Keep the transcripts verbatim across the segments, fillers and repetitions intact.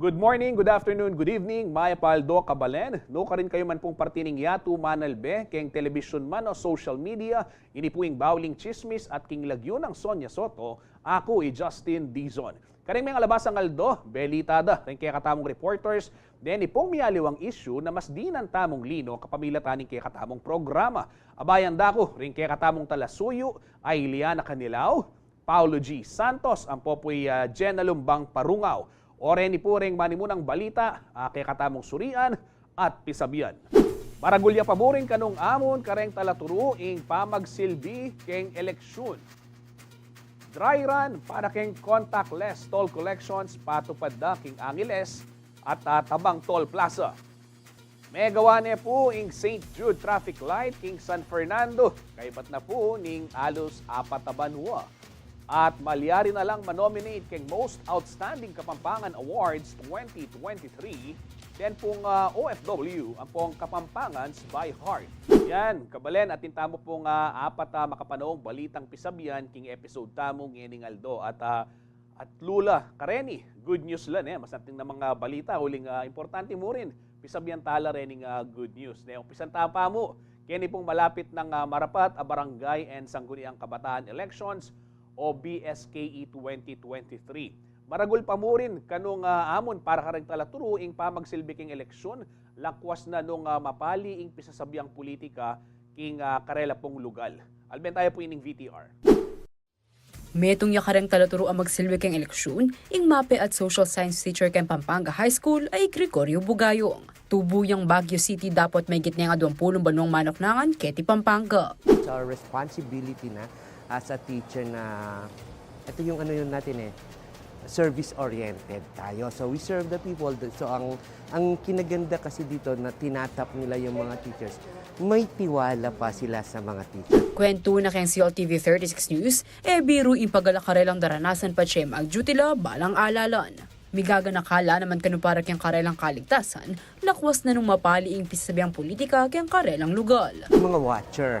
Good morning, good afternoon, good evening, mayap a aldo, kabalen. Nukarin kayu man pung parti ning yatu manalbe keng telebisyun man o social media, ini pu ing bauling tsismis at king lagyu nang Sonia Soto, aku i Justin Dizon. Karing mengalabasang aldo, belita da ring kekatamung reporters deni pung mialiwang isyu na mas dinan tamung lino kapamilatan ning kekatamung programa. Abayan da ku ring kekatamung talasuyu a i Liana Canilao, Paulo G Santos, ampo pu i, ah, Jenna Lumbang Parungaw. O reni pu ring manimunang balita a kekatamung surian at pisabian. Maragul ya pa murin kanung amun kareng talaturu ing pamagsilbi keng eleksyun. Dry run para keng contactless toll collections, patupad da king Angeles at, ah, Tabang Toll Plaza. Megawa ne pu ing Saint Jude traffic light king San Fernando, kaybat na pu ning alus apat a banua. At malyari na lang manominate keng Most Outstanding Kapampangan Awards twenty twenty-three, den pung, ah, O F W, ampong Kapampangans by Heart. Yan, kabalen, atin tamu pung, ah, apat a makapanaung balitang pisabian king episode tamu ngening aldo. At, ah, at lula, kareni, good news la ne, masanting na mga balita, uling, ah, importante mu rin, pisabian tala rening, ah, good news. Ne, umpisan ta pa mu keni pung malapit nang, ah, marapat a Barangay and Sangguniang Kabataan Elections o B S K E twenty twenty-three. Maragul pa murin kanung, ah, amun para kareng talaturu ing pamagsilbi king eleksyon, lakwas na nung, ah, mapali ing pisasabiang politika king, ah, karela pung lugal. Alben tayu pu ining V T R. Metung ya kareng talaturu a magsilbi keng eleksyon, ing MAPEH at social science teacher keng Pampanga High School a i Gregorio Bugayong. Tubu yang Baguio City dapot maygit ne ing aduang pulung banuang manuknangan keti Pampanga. It's our responsibility na as a teacher na ito yung ano yun natin eh, service-oriented tayo. So we serve the people. So ang, ang kinaganda kasi dito na tinatap nila yung mga teachers. May tiwala pa sila sa mga teachers. Kwentu na keng C L T V thirty-six News, e biru ing pagala karelang daranasan patse mag-duty la balang alalan. Migaganaka la naman kanu para keng karelang kaligtasan, lakwas na nung mapali ing pisasabiang politika keng karelang lugal. Yung mga watcher,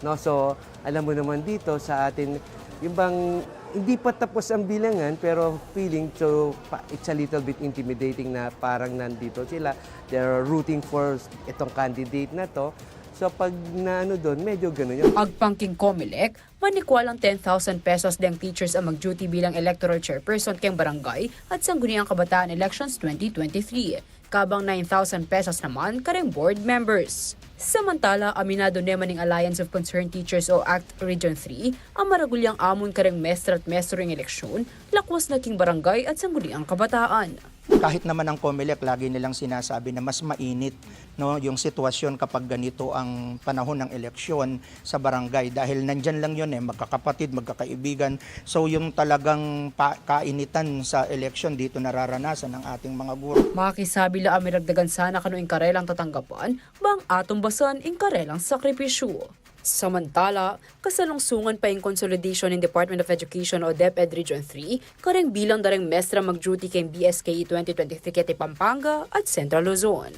no? So, alam mo naman dito sa atin, yung bang hindi pa tapos ang bilangan, pero feeling so pa, it's a little bit intimidating na parang nandito sila, they're rooting for itong candidate na to. So pag naano doon, medyo gano'n yun. Agpang king Comelec, manikwa lang ten thousand pesos deng teachers a mag-duty bilang electoral chairperson keng barangay at sangguniang kabataan elections twenty twenty-three, kabang nine thousand pesos naman kareng board members. Samantala, aminado ne man ning Alliance of Concerned Teachers o ACT Region three a maragul yang amun kareng mestra at mestro ing eleksyon, lakwas na king barangay at sangguniang kabataan. Kahit naman ang Comelec, lagi nilang sinasabi na mas mainit, no, yung sitwasyon kapag ganito ang panahon ng eleksyon sa barangay dahil nandyan lang yun eh, magkakapatid, magkakaibigan. So yung talagang pa- kainitan sa eleksyon dito nararanasan ng ating mga guro. Makisabi la a miragdagan sana kanu ing karelang tatanggapan bang atumbasan ing karelang sakripisyu. Samantala, kasalungsungan pa ing consolidation ning Department of Education o DepEd Region three kareng bilang dareng mestra mag-duty keng B S K E twenty twenty-three keti Pampanga at Central Luzon.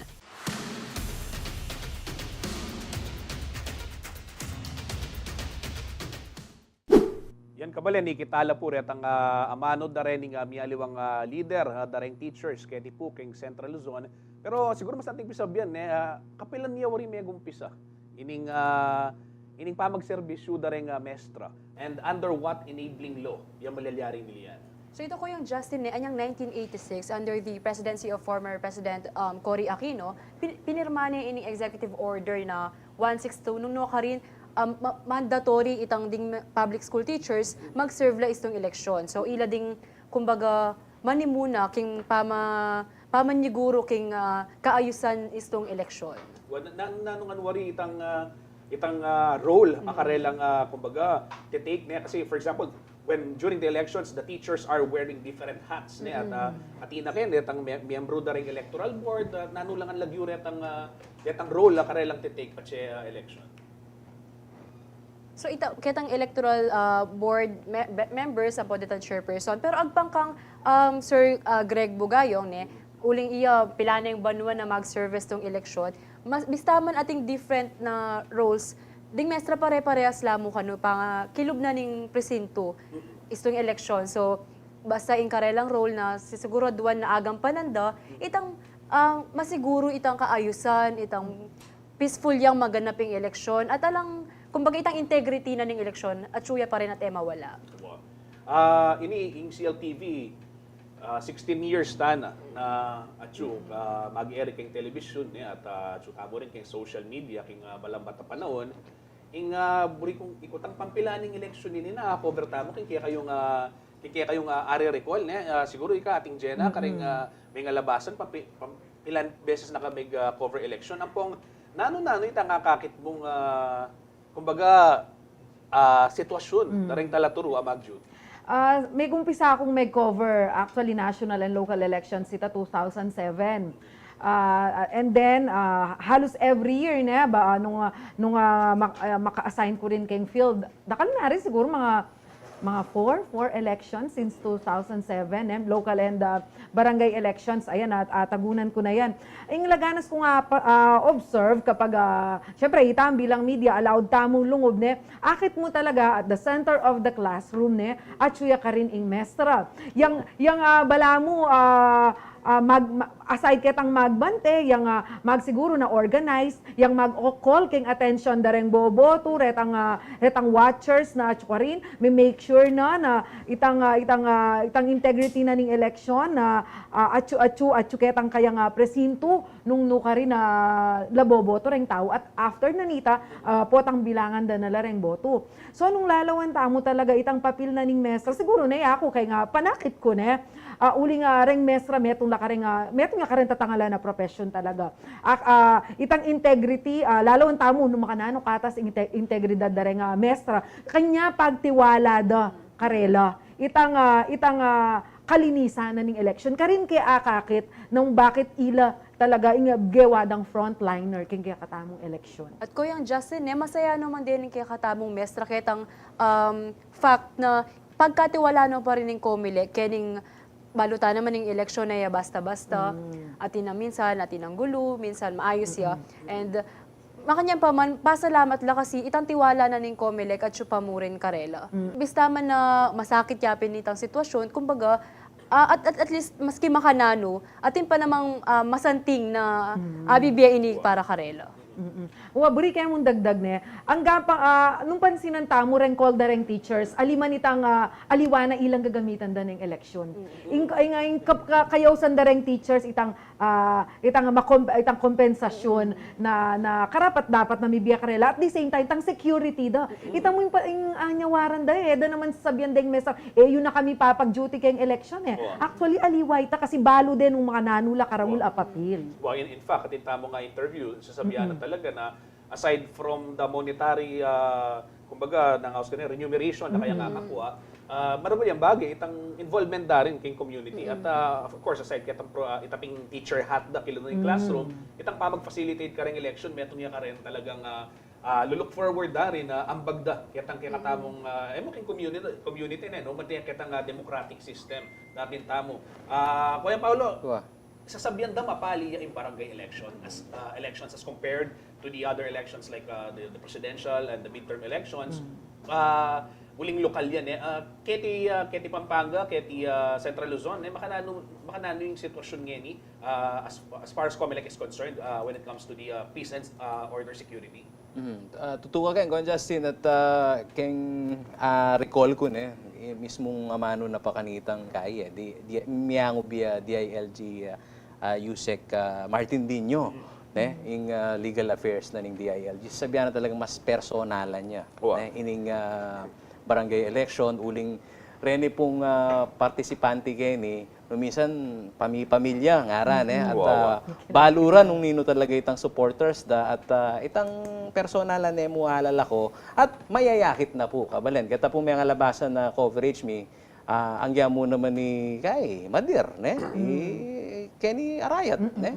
Yan kabalen, ikit tala pu retang, ah, amanu da rening, ah, mialiwang, ah, lider, ah, da reng teachers keti pu keng Central Luzon. Pero siguru mas ating pisabian ne, ah, kapilan ya wari megumpisa ining, ah, ining pamagserbisyu da reng, ah, mestra, and under what enabling law ya malyaring ilian? So ito, Kuyang Justin, ne, anyang nineteen eighty-six, under the presidency of former President, um, Cory Aquino, pin- pinirma ne ining executive order na one six two, nung nukarin, um, ma- mandatory itang ding me- public school teachers mag-serve la istung eleksyon. So ila ding, kumbaga, manimuna king pama- pamanyiguru king, ah, kaayusan istung eleksyon. Wa- na- na- nanu ngan wari itang, ah, itang, ah, role a karelang, ah, kumbaga, te-take ne? Kasi for example, when during the elections, the teachers are wearing different hats ne, at, ah, atin a ken detang me- miyembro da reng electoral board, ah, nanu la ngan lagyu retang, ah, detang role a karelang te-take patse, ah, election? So ita, ketang electoral, ah, board me- be- members, ampo detang chairperson, pero agpang kang, um, Sir, ah, Greg Bugayong ne, uling iya pilaneng banua na mag-serve istung eleksyon, mas bista man ating different na roles, ding mestra pare-parehas la mu kanu, pangakilub na ning presintu istung eleksyon. So Basta ing karelang role na sisiguraduan na agampanan da itang, ah, masiguru itang kaayusan, itang peaceful yang maganap ing eleksyon, at alang, kumbaga, itang integrity na ning eleksyon, atsu ya pa rin at e mawala. Wow. Ah, ini, ing C L T V, ah, sixteen years ta na, na atsu, ah, mag-ere keng telebisyon, ne, at, ah, atsu tamu rin keng social media, keng, ah, malambat a panaun. Ing, ah, buri kung ikutang pampilan ning eleksyon ini na, ah, cover tamu, keng kekayung, ah, keng kekayung, ah, are-recall, ne? Ah, siguru ika, Ating Jenna, kareng, ah, mengalabasan, pampi-, pampilan beses na ka meg, ah, cover election. Ampong, nanu-nanu itang akakit mung, ah, kumbaga, ah, sitwasyun, dareng talaturu, a mag-duty? Ah, megumpisa akung meg-cover, actually, national and local elections ita two thousand seven. Ah, and then, ah, halos every year, ne, ba, ah, nung, ah, nung, ah, mak-, ah, maka-assign ku rin keng field, dakal na rin siguro mga, mga four, four elections since two thousand seven, eh, local and, ah, barangay elections. Ayan, at, ah, tagunan ku na yan. Ing laganas kung, ah, pa-, ah, observe kapag, ah, syempre, ita bilang media, allowed tamung lungub, ne, akit mu talaga at the center of the classroom, ne, atsu ya karin ing mestra. Yang, yang, ah, balamu, ah, ah, mag-, ma-, aside ketang magbante, yang, ah, magsiguru na organize, yang mag-o-call keng atensyon dareng boboto, retang, ah, retang watchers na atsu karin, me-make sure na, na itang, ah, itang, ah, itang integrity na ning eleksyon na, ah, atsu, atsu, atsu ketang kayang, ah, presintu, nung nu karin na la boboto reng tau, at after na nita, ah, potang bilangan da na la reng boto. So, nung lalawan tamu talaga itang papil na ning mestra, siguru ne, aku keng, ah, panakit ku ne, ah, uling, ah, reng mestra, metung la kareng, ah, metung la kareng tatangalan a profesyon talaga. Ah, ah, itang integrity, ah, lalawan tamu nung makananu katas ing inte-, integridad da reng, ah, mestra. Kanya pagtiwala da karela. Itang, ah, itang, ah, kalinisan na ning eleksyon. Karin ke akakit nung bakit ila talaga ing gewa dang frontliner keng kekatamung eleksyon. At Kuyang Justin, ne, masaya naman din ing kekatamung mestra ketang, um, fact na pagkatiwala no pa rin ing Comelec, kening balu ta naman ing eleksyon na ya basta-basta, atin nang minsan, atin nang gulu, minsan maayos ya. And makanyan pa man, pasalamat la kasi itang tiwala na ning Comelec atsu pa mu rin karela. Bista man na masakit ya pin itang sitwasyon, kumbaga, ah, at, at, at least, maski makananu, atin pa namang, ah, masanting na abibie ini para karela. Mm-mm. Wa, buri ke mung dagdag ne. Anggang pa, ah, nung pansinan tamu reng call da reng teachers, ali man itang, ah, aliwa na ilang gagamitan da neng eleksyon. Ing, ing, ing kap-, ka-, kayausan da reng teachers, itang, ah, itang makom-, itang kompensasyon na, na karapat-dapat na mibie karela. At the same time, itang security da. Itang mu ing pa-, ing anyawaran da, eh, da naman sasabian deng mestra, e yu na kami papag-duty keng eleksyon, eh. Actually, aliwa ita kasi balu din nung makananu la karaul a papil. Well, in, in fact, atin tamung, ah, interview, sasabian na talaga na aside from the monetary, ah, kumbaga, nang aus ka na, remuneration na kayang kakakua, ah, maragul yang bage, itang involvement da rin keng community. At, ah, of course, aside ketang pro-, ah, ita ping teacher hat da, kilunung ing classroom, itang pamag-facilitate kareng election, metung ya karin talagang, ah, ah, lu-look forward da rin na ambag da ketang kekatamung, ah, e mu keng community, community ne, no? Mati ketang, ah, democratic system da atin tamu. Ah, Kuya Paulo, sasabian da mapali ya ing barangay election as, ah, elections as compared to the other elections like, ah, the, the presidential and the midterm elections. Ah, uling lokal yan, eh. Ah, keti, ah, keti Pampanga, keti, ah, Central Luzon, eh, makananu, makananu ing sitwasyun ngeni, ah, as, as far as Comelec is concerned, ah, when it comes to the, ah, peace and, ah, order, security? Mm. Ah, tutu ka ken, Kuya Justin, at, ah, keng, ah, recall ku ne, i-, mismung amanu na pa kanitang kai, eh, di, di, miyangu bie D I L G, ah, ah, Usec, ah, Martin Dino, ne? Ing, ah, legal affairs na ning D I L G. Sabian na talagang mas personalan ya, ne? Ining, ah, barangay election, uling reni pung, ah, partisipante keni, nung minsan pami-, pamilya, ngara, ne? At, ah, balu ra nung ninu talaga itang supporters da, at, ah, itang personalan ne mu alalako, at mayayakit na pu, kabalen. Keta pung mengalabasan na coverage mi, ah, anggia mu naman i kai, madir, ne? I, keni arayat, ne?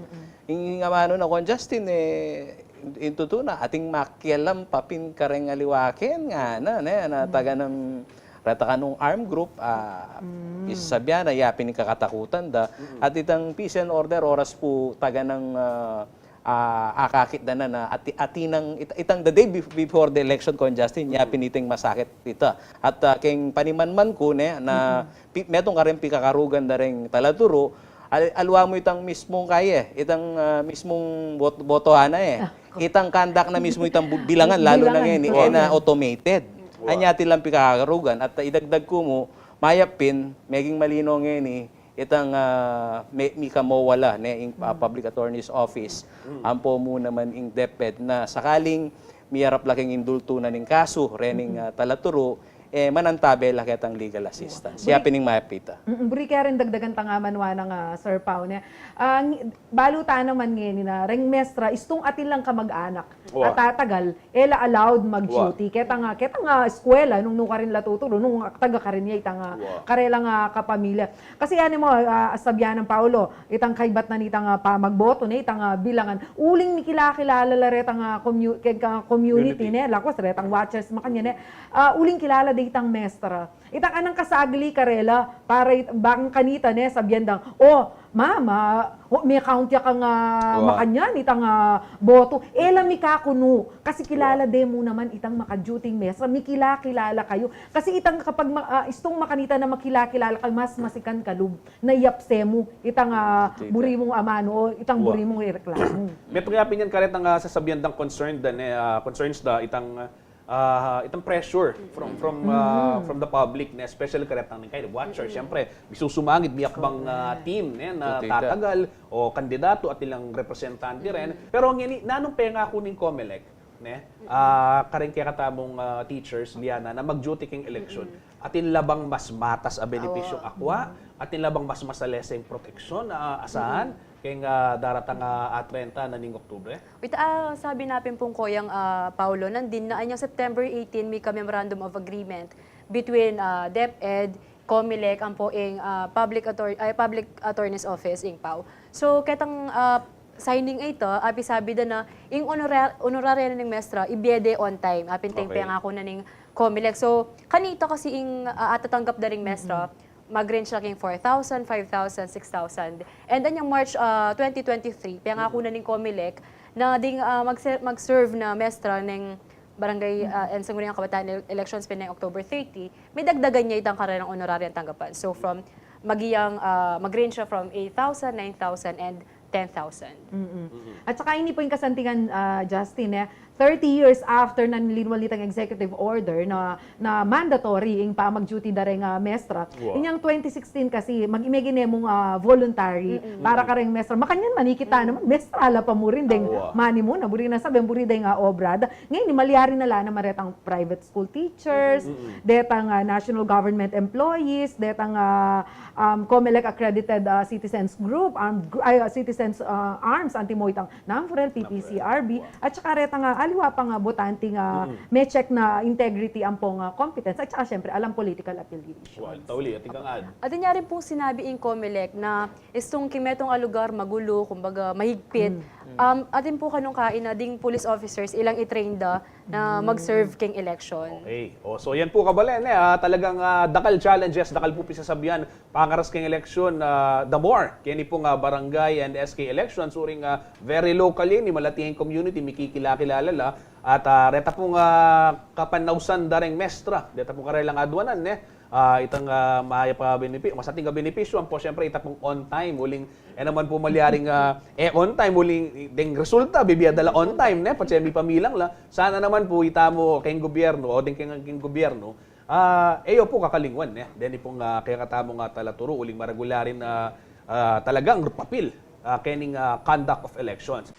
Ing amanu na, Kuya Justin, eh, ing tutu na, ating makialam pa pin kareng aliwa ken, ngana, ne? Na taga nang, reta kanung armed group, ah, isasabian na, ya pin ing kakatakutan da. At itang peace and order, oras pu taga nang, ah, ah, akakit da na, na ati, ati nang it-, itang the day bef-, before the election, Con Justin, ya pin iting masakit ita. At, ah, keng panimanman ku, ne, na pi-, metung karing pikakarugan da reng talaturu, al-, aliwa mu itang mismung kaya, itang, ah, mismung bot-, botohan na, e. Itang conduct na mismu itang bu-, bilangan, lalu na ngeni, e na automated. Anya atin lang pikakarugan. At idagdag ku mu, mayap pin, meging malino ngeni, itang, ah, me-, mika-MOA la, ne, ing, ah, Public Attorney's Office, ampo mu naman ing DepEd na sakaling miyarap la keng indultu na ning kasu rening, ah, talaturu, e, manantabe la ketang legal assistance. Sia pin ing mayap ita. Mm, buri kaya rin dagdagan tang, ah, manuan nang, ah, Sir Pau, ne. Ah, ng-, balu ta naman ngeni na reng mestra, istung atin lang kamag-anak. Wa. At tatagal, e la allowed mag-duty. Wa. Ketang, ah, ketang, ah, eskwela, nung nukarin la tuturu, nung taga karin ya, itang, ah, karelang, ah, kapamilya. Kasi yan mo, ah, sabian nang Paolo, itang kaybat na nitang, ah, pamagboto, ne, itang, ah, bilangan. Uling mikilakilala la retang, ah, commu-, keng, ah, community, ne, lakwas retang watchers, makanyan, ne. Ah, uling kilala de itang mestra. Itang anang kasagli karela, para it-, bang kanita, ne, sabian dang, "O, mama, o, me-count ya kang, ah, makanyan, itang, ah, boto." E la mikakunu, kasi kilala de mu naman itang maka-duty mestra, mikilakilala kayu. Kasi itang kapag ma-, ah, istung makanita na makilakilala kayu, mas masikan ka lub na iyapse mu itang, ah, buri mung amanu o itang buri mung ireklamu. Metung ya pin yan karetang, ah, sasabian dang concerned da, ne, ah, concerns da itang, ah, itang pressure from, from, ah, from the public, ne, especially karetang ning kaya watcher, siyempre, misusumangid, miyakbang, ah, team, ne, na tatagal, o kandidato at ilang representante rin. Pero ngeni, nanung pengaku ning Comelec, ne? Ah, karing kekatamung, ah, teachers, Liana, na mag-duty keng eleksyon. Atin la bang mas matas a benepisyong akwa? Atin la bang mas masalese ing proteksyon a asahan keng, ah, daratang, ah, trenta na ning Oktubre? Wait, ah, sabi na pin pung koyang, ah, Paolo, nandin na anyang September eighteen, mika-Memorandum of Agreement between, ah, DepEd, Comelec, ampo ing, ah, Public Attor-, ay, Public Attorney's Office, ing PAO. So, ketang, ah, signing a ita, apisabi da na, ing honora-, honoraria na ning mestra, ibie de on time. Apin teng pengaku na ning Comelec. So, kanita kasi ing, ah, atatanggap da ring mestra, mag-range siya king four thousand, five thousand, six thousand. And then yung March, ah, twenty twenty-three, pengaku na ning Comelec na ding, ah, magse-, mag-serve na mestra ning barangay, ah, and sangguniang kabataan ele-, elections pin ning October thirty, may dagdagan ya itang karelang honorariang tanggapan. So, from magiyang, ah, mag-range siya from eight thousand, nine thousand, and ten thousand. Mm-mm. At saka ini pu ing kasantingan, ah, Justin, eh, thirty years after na linwal nitang executive order na, na mandatory ing pamag-duty da reng, ah, mestra. Wow. Inyang twenty sixteen kasi, mag-, imagine mung, ah, voluntary para kareng mestra. Makanyan man, ikit ta naman, mestra la pa mu rin deng manimu na, buri na sabi, buri deng, ah, obra da. Ngeni, malyari na la naman retang private school teachers, detang, ah, national government employees, detang, ah, um, Comelec accredited, ah, citizens group, armed gr-, ay, ah, citizens, ah, arms, antimo itang NAMFREL, P P C R B, at saka retang, ah, aliwa pang, ah, botanting, ah, me-check na integrity ampong, ah, competence, at saka siyempre, alang political affiliation. Wal, tauli, atin kang ad. Atin ya rin pung sinabi ing Comelec na istung king metung a lugar magulu, kumbaga mahigpit. Um, atin pu kanung kaina ding police officers, ilang i-train da na mag-serve king election. Okay. O, so yan pu kabalen, eh, ah, talagang, ah, dakal challenges, dakal pu pisasabian, pangaras king election, ah, the more, keni pung, ah, barangay and S K elections, uring, ah, very local ini, malati ing community, mikikilakilala la, at, ah, reta pung, ah, kapanausan da reng mestra, reta pung karelang adwanan, eh, ah, itang, ah, mayap a benepi-, masating a benepisyu, ampo siyempre, ita pung on time, uling, e naman pu malyaring, ah, e on time, uling, deng resulta, bibie da la on time, ne? Patse mipamilang la. Sana naman pu, ita mu, keng gobyernu, o deng keng, keng gobyernu, ah, e yu pu kakalingwan, ne? Deni pung, ah, kekatamung, ah, talaturu, uling maregularin, ah, ah, talagang papil, ah, kening, ah, conduct of elections.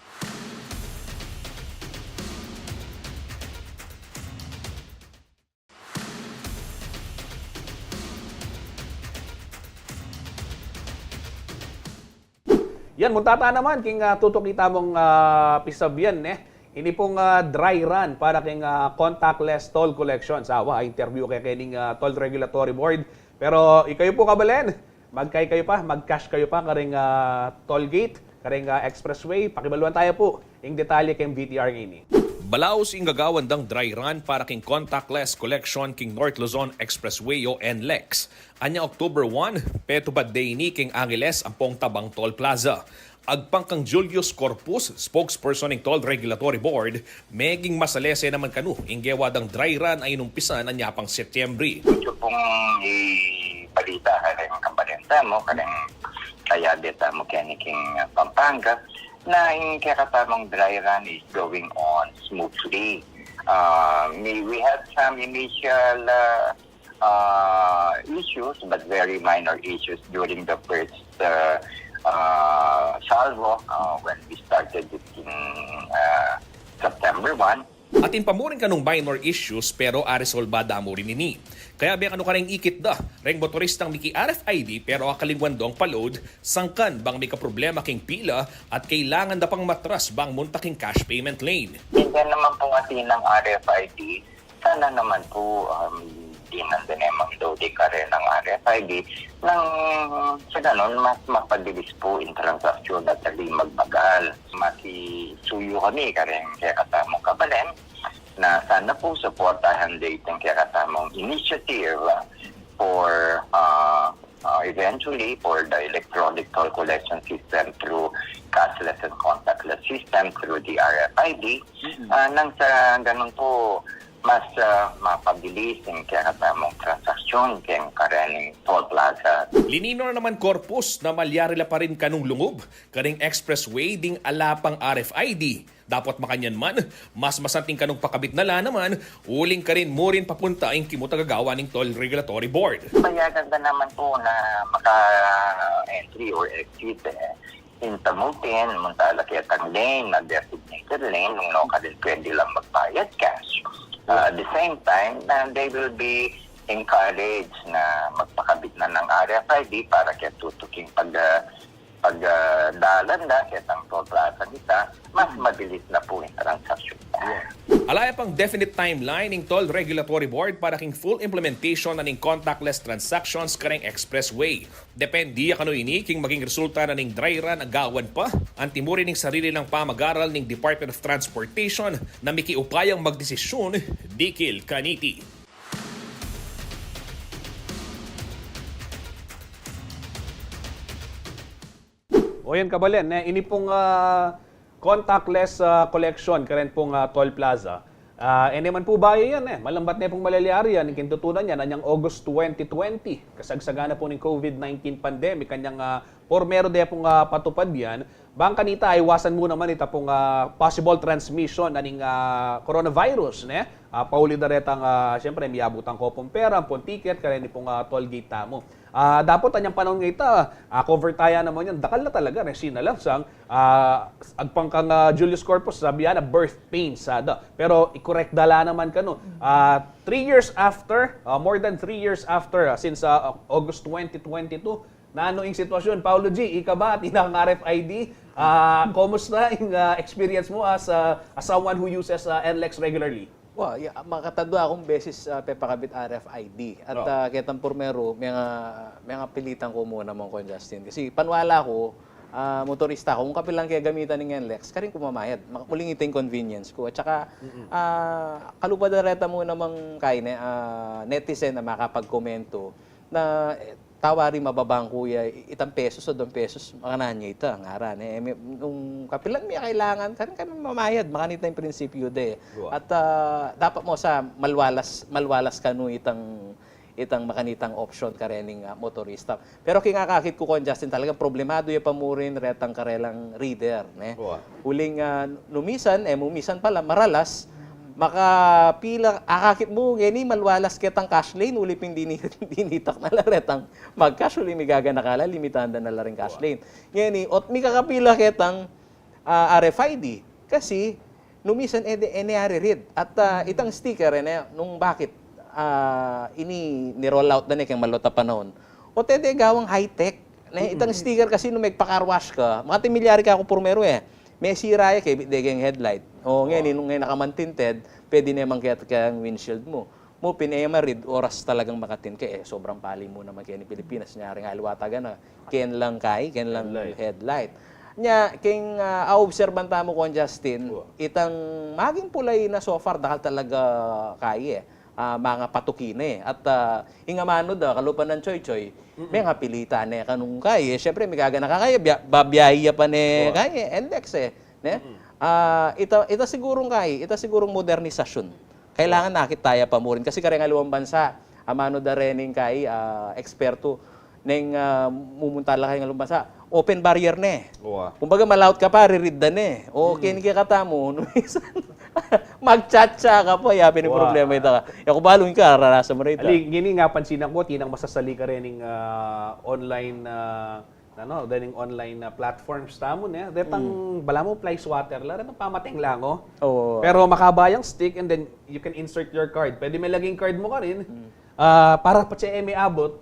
Yan, munta ta naman king, ah, tutuki tamung, ah, pisabian, eh. Ini pung, ah, dry run para king, ah, contactless toll collection. Sawa, interview ke kening, ah, Toll Regulatory Board. Pero ikayu pu kabalen, magkay kayu pa, mag-cash kayu pa karing, ah, toll gate, karing, ah, expressway. Pakibaluan taya pu ing detalye keng V T R ngeni. Balaus ing gagawan dang dry run para king contactless collection king North Luzon Expressway o NLEX. Anyang October one, petubad de ini king Angeles ampong Tabang Toll Plaza. Agpang kang Julius Corpus, spokesperson ning Toll Regulatory Board, meging masalese naman kanu ing gewa dang dry run a inumpisan anyapang Setyembre. Yu pung ibalita kareng kabalita mu, kareng kayade tamu keni king Pampanga, na ing kekatamung dry run is going on smoothly. Uh, we, we had some initial uh, uh, issues, but very minor issues during the first uh, uh, salvo uh, when we started it in uh, September one. Atin pa mu rin kanung minor issues, pero aresolba da mu rin ini. Kayabe kanu kareng ikit da reng motoristang miki-R F I D pero akalingwan dong pa-load, sangkan bang mika problema king pila at kailangan da pang matras bang munta king cash payment lane. Minsan naman pung atin ang R F I D, sana naman po um, di nandun e mang load e karenang R F I D nang sa ganun mas mapabilis po ing transaksyon at di magbagal. Makisuyu kami kareng kekatamung kabalen na sana po suportahan da itang kekatamung initiative for uh, uh, eventually for the electronic toll collection system through cashless and contactless system through the R F I D. Mm-mm. Ah, nang sa ganun po, mas ah, mapabilis ing kekatamung transaksyon keng karening toll plaza. Lininor naman Corpus na malyari la pa rin kanung lungub karing expressway ding ala pang R F I D. Dapot makanyan man, mas masanting kanung pakabit na la naman uling karin mu rin papunta ing kimutagagawa ning Toll Regulatory Board. Payagan da naman po na maka-entry or exit eh. Intamutin, munta la ketang lane na designated lane, nung no karin pwede lang magbayad cash. Uh, at the same time, na they will be encouraged na magpakabit na ng R F I D para kaya tutuking pag uh, pag uh, dalan na ketang toll plaza nita, mas mabilis na po yung transaksyon. Ala ya pang definite timeline ning Toll Regulatory Board para king full implementation na ning contactless transactions kareng expressway. Depende ya kanu ini king maging resulta na ning dry run a gawan pa anti mu rin ning sarili nang pamagaral ning Department of Transportation na mikiupayang magdesisyun dikil kaniti. O yan, kabalen, ne? Ini pung ah, contactless ah, collection karen pung ah, toll plaza. Ah, e ne man pu bayu yan, e. Malambat ne pung malalyari yan, ing kintutunan yan, anyang August twenty twenty, kasagsagan na pu ning COVID nineteen pandemic, anyang ah, pormeru de pung ah, patupad yan. Bang kanita, iwasan mu naman ita pung ah, possible transmission na ning ah, coronavirus, ne? Ah, pauli da retang, ah, siyempre, miyabutang ko pung pera, ampong ticket, karen pung ah, toll gate tamu. Ah, dapot anyang panahun ngeni, ah, cover taya naman yan. Dakal na talaga, resina lang sang, ah, agpang kang ah, Julius Corpus, sabi na birth pains, sada. Pero i-correct da la naman kanu. Ah, three years after, ah, more than three years after, ah, since ah, August twenty twenty-two, nanu ing sitwasyon? Paolo G, ika ba, atin kang R F I D? Ah, kumusta ing ah, experience mu as, ah, as someone who uses ah, NLEX regularly? Wa, ya, makatadua kung beses ah, pepakabit R F I D. At ah, ketang pormeru, mengapilitan ku mu naman, Kon Justin. Kasi panwala ku, ah, motorista ku, kung kapilan ke gamitan ning NLEX, karin ku mamayad. Mak-, uling ita ing convenience ku. At saka, ah, kalupa da reta mu namang kaine, ah, netizen a makapagkomento na, eh, tawari mababang kuya, i-, itang pesos o dong pesos, makanyan ya ita, ngaran, e. Nung kapilan mi kailangan, karin kami mamayad, makanita ing prinsipyu de. At ah, dapat mu sa malwalas, malwalas kanu itang, itang makanitang option karening ah, motorista. Pero king akakit ku, Kon Justin, talagang problemadu ya pa mu rin retang karelang reader, ne? Uling ah, nung misan, e, nung misan pala, maralas, makapila, akakit mu, ngeni malwalas ketang cash lane, uli pin dini-, dinitak na la retang mag-cash, uli migaganaka la, limitahan da na la ring cash lane. Ngeni, ot mikakapila ketang ah, R F I D. Kasi, nung misan e de, e ne ari-read. At ah, itang sticker, e ne, nung bakit ah, ini ni-roll out da ne keng maluta panahun. Ot e de gawang high-tech, ne? Itang sticker kasi nung megpa-car wash ka, makatimilyari ka ku pormeru, e. Mesira ya, kebit de keng headlight. O ngeni, nung ngeni nakaman tinted, pwede ne mang kaya keng windshield mu. Mu pin e ya ma-read, oras talagang makatin ka, e, sobrang pali mu naman keni Pilipinas, nyaring aliwa taga na, ken lang kai, ken lang headlight. Nya, king ah, aobserban tamu, Kon Justin, itang maging pula na so far, dakal talaga kai, e. ah, mangapatuki ne. At, ah, ing amanu da, kalupa nang Choy Choy, mengapilita ne kanung kai. Eh, siyempre, migagana ka kai, biya-, babiyahe ya pa ne kai, eh, NLEX, eh. Ne? Ah, ita, ita sigurung kai, ita sigurung modernisasyun. Kailangan nakit taya pa mu rin. Kasi kareng aliwang bansa, amanu da rening kai, ah, ekspertu, neng, ah, mumunta la kayang aliwang bansa, open barrier ne. Kumbaga, malaut ka pa, ririd da ne. O, keni kekatamu, nung minsan, magchatcha ka pa, ya pin ing problema ita ka. Ya ku balu ing kararasa mu reta. Ali, ngeni, napansinan ku, atin nang masasali karening, ah, online, ah, ano, dening online na platforms tamu, ne? Detang, balamu, fly swatter la, detang pamateng lango. Oo. Pero makaba yang stick and then you can insert your card. Pwede me laging card mu karin. Ah, para patse e me abut.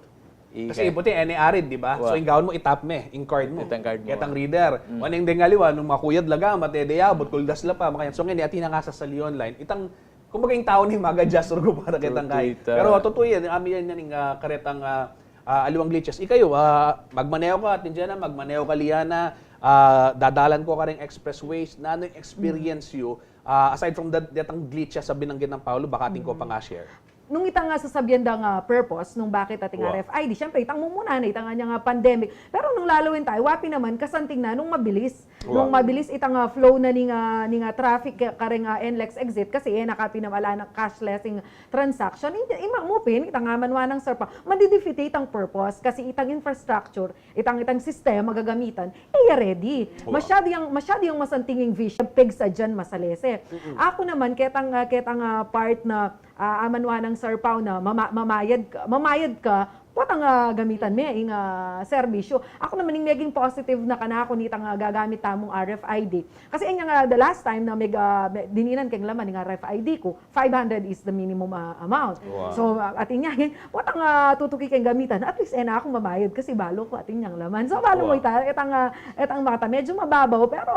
Kasi buti, e ne arid, di ba? So, ing gawan mu, itap me ing card mu. Itang card mu. Ketang reader. Waneng deng aliwa, nung makuyad la gamat, e de abut, kuldas la pa, makanyan. So, ngeni, atin nang sasali online. Itang, kumbaga, ing tau ne, mag-adjust rugu para ketang kai. Pero, tutu yan, ami yan, yan, ing, ah, karetang, ah, ah, aliwang glitches. Ikayu, ah, magmaneho ka, Atin Jenna, magmaneho ka, Liana, ah, dadalan ko kareng expressways, nanu ing experience yu, ah, aside from that, detang glitches a binanggit nang Paolo, baka atin ko pang share. Nung itang, ah, sasabian dang, ah, purpose nung bakit ating R F I D, siyempre, itang mumuna na, itang anyang, ah, pandemic. Pero nung laluin tayu, wa pin naman, kasanting na nung mabilis. Nung mabilis itang, ah, flow na ning, ah, ning, ah, traffic ka-, kareng, ah, NLEX exit, kasi e na ka pin namala nang cashless ing transaction. Ing, ing ma-, mu pin, itang, ah, manwa nang sarpa, madidefeat itang purpose, kasi itang infrastructure, itang, itang sistema gagamitan, e ya ready. Masyadu yang, masyadu yang masanting ing vision, pegsadyan masalese. Aku naman, ketang, ah, ketang, ah, part na, ah, amanwa nang sarpaw na mama-, mamayad ka, mamayad ka, potang, ah, gamitan me ing, ah, serbisyu. Aku naman ing meging positive na kanaku nitang, ah, gagamit tamung R F I D. Kasi inyang, ah, the last time na meg-, ah, me-, dininan keng laman ing R F I D ku, five hundred is the minimum, ah, amount. So, ah, atin yang, potang, ah, tutuki keng gamitan, at least e na aku mamayad kasi balu ku atin yang laman. So, balu mu ita, etang, ah, etang mata, medyu mababaw, pero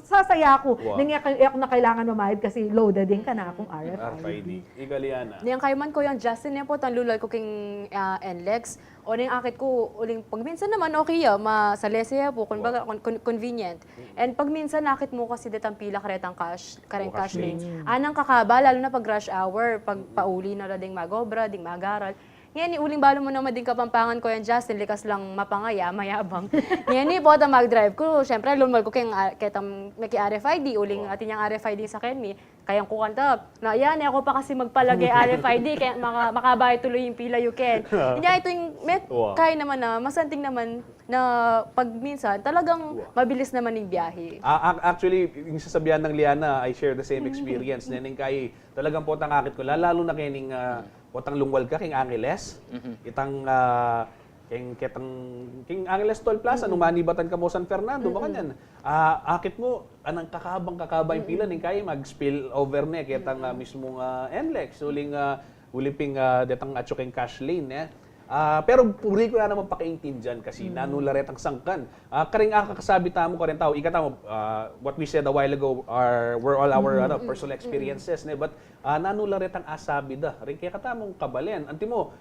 sasaya ku nung e ku na kailangan mamayad kasi loaded ing kanakung R F I D. Ika, Liana. Niyang kayman ku yang Justin, ne, potang lulal ku keng, ah, NLEX. O neng akit ku, uling pagminsan naman, okay ya, masalese ya pu, kumbaga, con-, con-, convenient. And pagminsan, akit mu kasi detang pila karetang cash, kareng cash lane. Anang kakaba, lalu na pag rush hour, pag pauli na la ding mag-obra, ding mag-aral. Ngeni, uling balu mu naman ding Kapampangan ku yang Justin, likas lang mapangaya, mayabang. Ngeni, potang mag-drive ku, siyempre, lulal ku keng, ah, ketang maki-R F I D, uling atin yang R F I D sa keni, kayang ku kanta. Na, yan, e ku pa kasi magpalage R F I D, kaya maka-, makabay tuloy ing pila yu ken. Inya, ito ing met-, kaya naman na, masanting naman na pag minsan, talagang mabilis naman ing biyahe. Ah, ac-, actually, ing sasabian nang Liana, I share the same experience. Neneng kay, talagang potang akit ku, lalalu na kening, ah, potang lungwal ka, keng Angeles. Itang, ah, keng, ketang, keng Angeles Toll Plaza, nung manibatan ka mo San Fernando, makanyan. Ah, akit mu, anang kakabang-kakaba ing pila, neng kay mag-spill over ne, ketang, ah, mismung, ah, NLEX, uling, ah, uli pin, ah, detang atsu keng cash lane, eh. Ah, pero puri ku na naman pakaintindian kasi nanu la retang sangkan. Ah, kareng akakasabi tamu, kareng tau, ika tamu, ah, what we said a while ago are, were all our, ano, personal experiences, ne? But, ah, nanu la retang asabi da, reng kekatamung kabalen. Antimo,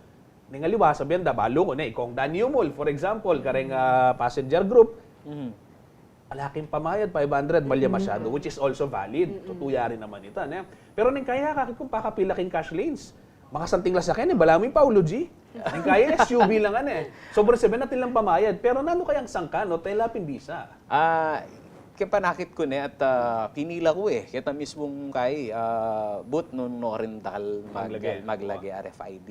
neng aliwa, sabian da, balu ku ne, ikong Daniel Mall, for example, kareng, ah, passenger group, ala keng pamayad, five hundred, malya masyadu, which is also valid. Tutu, yari naman ita, ne? Pero neng kaya, akakit kung pakapila keng cash lanes, makasanting la saken, e, balamu ing Paolo G. Neng kaya, S U V la ngan, e. Sobrang sabian, atin lang pamayad. Pero nanu kayang sangkan, no? Tela pin bisa. Ah, keng panakit ku ne at, ah, pinila ku, e. Keta mismung kai, ah, but nung no rin dakal mag-, maglage R F I D.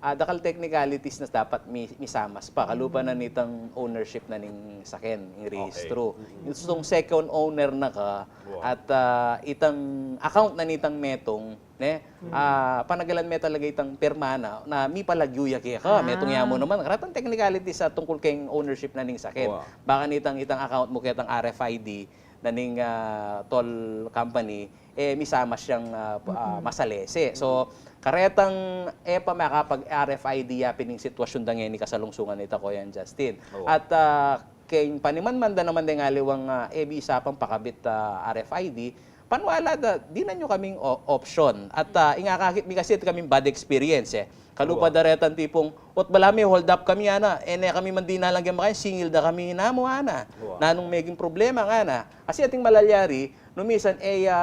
Ah, dakal technicalities na dapat mi-, misamas pa. Kalupa na nitang ownership na ning saken, ing rehistro. Itong second owner na ka, at, ah, itang account na nitang metung, ne? Ah, panagalan me talaga itang pirma na, na mipalagyu ya keka, metung ya mu naman. Karetang technicalities a tungkul keng ownership na ning saken. Baka nitang, itang account mu ketang R F I D na ning, ah, toll company, e, misamas yang, ah, masalese. So, karetang e pa makapag-R F I D ya pin ing sitwasyun da ngeni kasalungsungan ita, Koyang Justin. At, ah, keng paniman man da naman deng aliwang, ah, e bisa pang pakabit, ah, R F I D, Panwala da, dinan yu kaming o-, option. At, ah, ing akakit mi kasi, ati kaming bad experience, e. Kalupa da retang tipung, ot bala me hold up kami, ana, e ne kami mandinalan keng makayan, singil da kami namu, ana. Nanung meging problema, ngana. Kasi ating malalyari, nu minsan, e ya,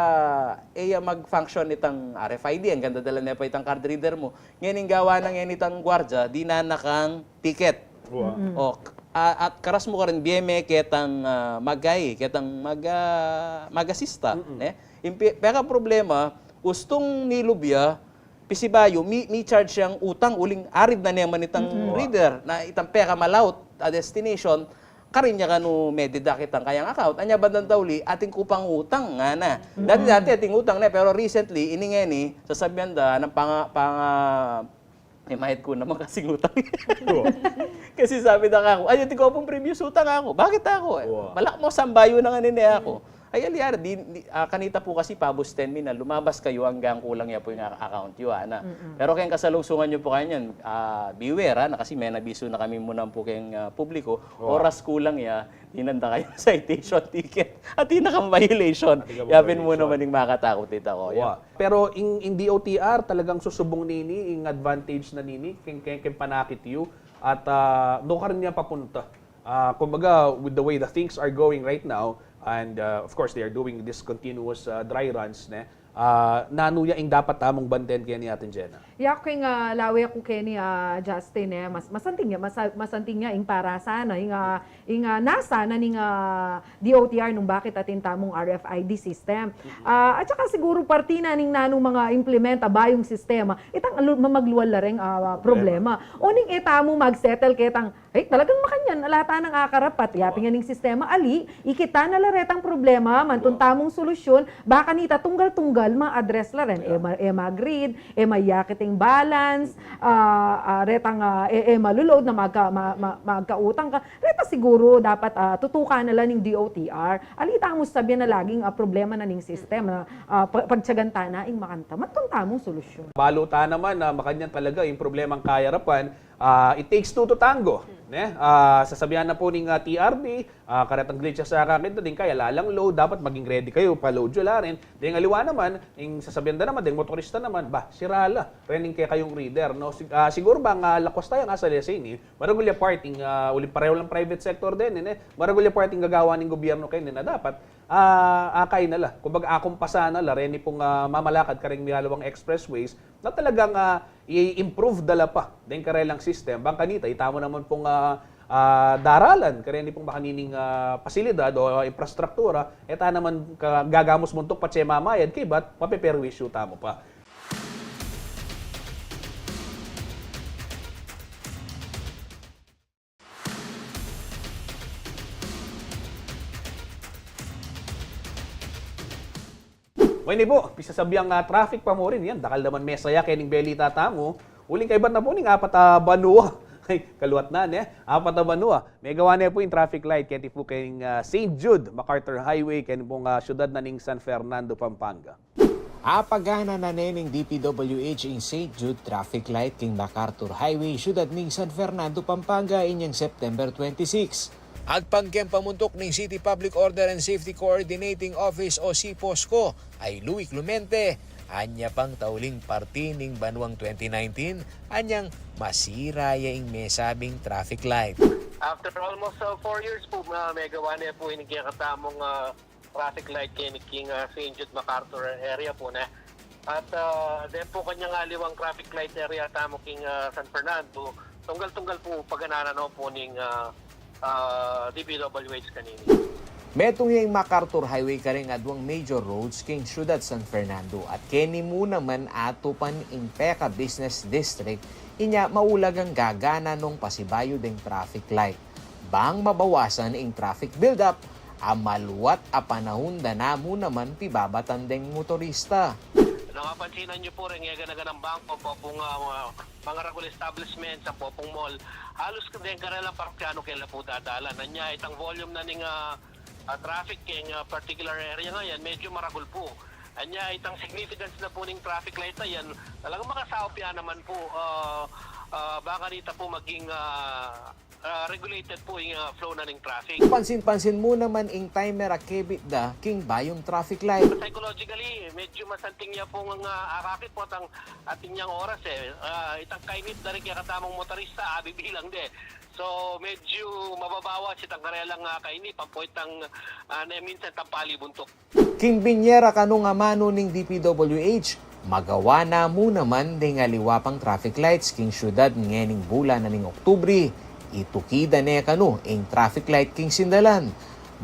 e ya mag-function itang R F I D, anggang dadala ne pa itang card reader mu. Ngening gawa na ngeni itang guardia, dinan na kang ticket. O, k-, a-, at karas mu karin bie me ketang, ah, mag-, ketang mag-, ah, mag-asista, ne? Ing pi-, pekaproblema, ustung nilub ya, pasibayu, mi-, mi-charge yang utang, uling arid na ne man itang reader, na itang pekamalaut a destination, karin ya kanu me-deduct itang kayang account. Anya bandang tauli, atin ku pang utang, ngana. Dati-dati atin utang ne, pero recently, ini ngeni, sasabian da, nang panga-, panga-, e, mayad ku naman kasing utang. Kasi sabi na kaku, "Ay, atin ku pung previous utang," aku. "Bakit?" aku. "E, bala mu sambayu na ngeni ne," aku. Ay, alyari, di, di, ah, kanita pu kasi pabusten mi na lumabas kayu anggang kulang ya pu ing a-, account yu, ana. Pero keng kasalungsungan yu pu kanyan, ah, beware, ana, kasi menabisu na kami mu naman pu keng, ah, publiko, oras kulang ya, dinan da kayung citation ticket. Atin na kang violation. Yapin mu naman ing makatakut ita ko, ya. Pero ing, ing D O T R talagang susubung nini, ing advantage na nini, keng, keng, keng panakit yu, at, ah, nu karin ya papunta. Ah, kumbaga, with the way the things are going right now, and, ah, of course, they are doing this continuous, ah, dry runs, ne? Ah, nanu ya ing dapat tamung banten keni, Atin Jena? Ya, keng, ah, lawe ku keni, ah, Justin, e, mas-, masanting ya, masa-, masanting ya ing para sana, ing, ah, ing, ah, nasa na ning, ah, D O T R nung bakit atin tamung R F I D system. Ah, at saka siguru parti na ning nanu mang implement a bayung sistema, itang alu-, mamaglual la reng, ah, problema. Oning e tamu mag-settle ketang, ay, talagang makanyan, ala ta nang akarapat. Yapin ngening sistema, ali, ikit ta na la retang problema, mantun tamung solusyun, baka nita tunggal-tunggal ma-address la ren. E ma-, e mag-read, e mayakit ing balance, ah, ah, retang, ah, e, e malu-load na magka-, ma-, ma-, magkautang ka. Reta siguru dapat, ah, tutukan na la ning D O T R. Ali tamu sabian na laging, ah, problema na ning sistema na, ah, pa-, pagtyagan ta na ing makanta. Mantun tamung solusyun. Balu ta naman na makanyan talaga ing problemang kayarapan. Ah, it takes two to tango, ne? Ah, sasabian na pu ning, ah, T R D, ah, karetang glitch ya sa akakit na, deng kaya lalang load, dapat maging ready kayu, pa-load yu la rin. Deng aliwa naman, ing sasabian da naman, deng motorista naman, ba, sira la ren ing kekayung reader, no? Sig-, ah, siguru bang, ah, lakwas ta yang asal ya seni, maragul ya part ing, ah, uling pareho lang private sector den, ne? Maragul ya part ing gagawa ning gobyerno keni na dapat, ah, akay na la. Kumbaga, akumpasa na la reni pung, ah, mamalakad kareng mialiwang expressways na talagang, ah, i-improve da la pa deng karelang system. Bang kanita, itamu naman pung, ah, ah, daralan kareni pung makanining, ah, pasilidad o infrastruktura, e ta naman ka-, gagamus muntuk patse mamayad, kaybat mapeperwisyu tamu pa. Mayni pu, pisasabiang, ah, traffic pa mu rin yan. Dakal naman mesaya kening belita tamu. Uling kaybat na pu ning apat a banua. Ay, kaluat na, ne? Apat a banua. Megawa ne pu ing traffic light keti pu keng, ah, Saint Jude, MacArthur Highway, keni pung, ah, syudad na ning San Fernando, Pampanga. Apagana na ne ning D P W H ing Saint Jude traffic light king MacArthur Highway, syudad ning San Fernando, Pampanga, inyang September twenty-six. Agpang keng pamuntuk ning City Public Order and Safety Coordinating Office o C P O S C O, ay Louie Clemente, anya pang tauling parti ning banuang twenty nineteen, anyang masira ya ing mesabing traffic light. After almost, uh, four years po, uh, megawa ne po ining kekatamung, uh, traffic light keni king, ah, Saint Jude MacArthur area po, ne? At, ah, den po kanyang aliwang traffic light area tamu king, ah, San Fernando, tunggal-tunggal po pagananan no po ning, ah, ah, D P W H kanini. Metung ya ing MacArthur Highway karing aduang major roads king syudad San Fernando at keni mu naman atupan ing peka-business district, inya maulagang gagana nong pasibayu deng traffic light. Bang mabawasan ing traffic build-up, a maluat a panahun da namu naman pibabatan deng motorista. Napapansinan yu po, reng gana-ganang bangko, ampong, ah, mga, mga ragul establishments, ampong mall, halos deng karelang parokyano kela po dadalan. Anya, itang volume na ning, ah, ah, traffic keng, ah, particular area ngayan, medyo maragul po. Anya, itang significance na po ning traffic light na yan, talagang makasaup ya naman po, ah, ah, baka nita po maging, ah, ah, regulated pu ing, ah, flow na ning traffic. Pansin-pansin mu naman ing timer a kebit da king bayung traffic light. Psychologically, medyu masanting ya pung, ah, akakit potang atin yang oras e. Ah, itang kainip da ring kekatamung motorista, abibilang de. So, medyu mababawas itang karelang, ah, kainip ampo itang, ah, ne minsan tampali buntuk. King binie ra kanung amanu ning D P W H, magawa na mu naman ding aliwa pang traffic lights king syudad ngening bulan na ning Oktubri, ituki da ne kanu ing traffic light king sindalan.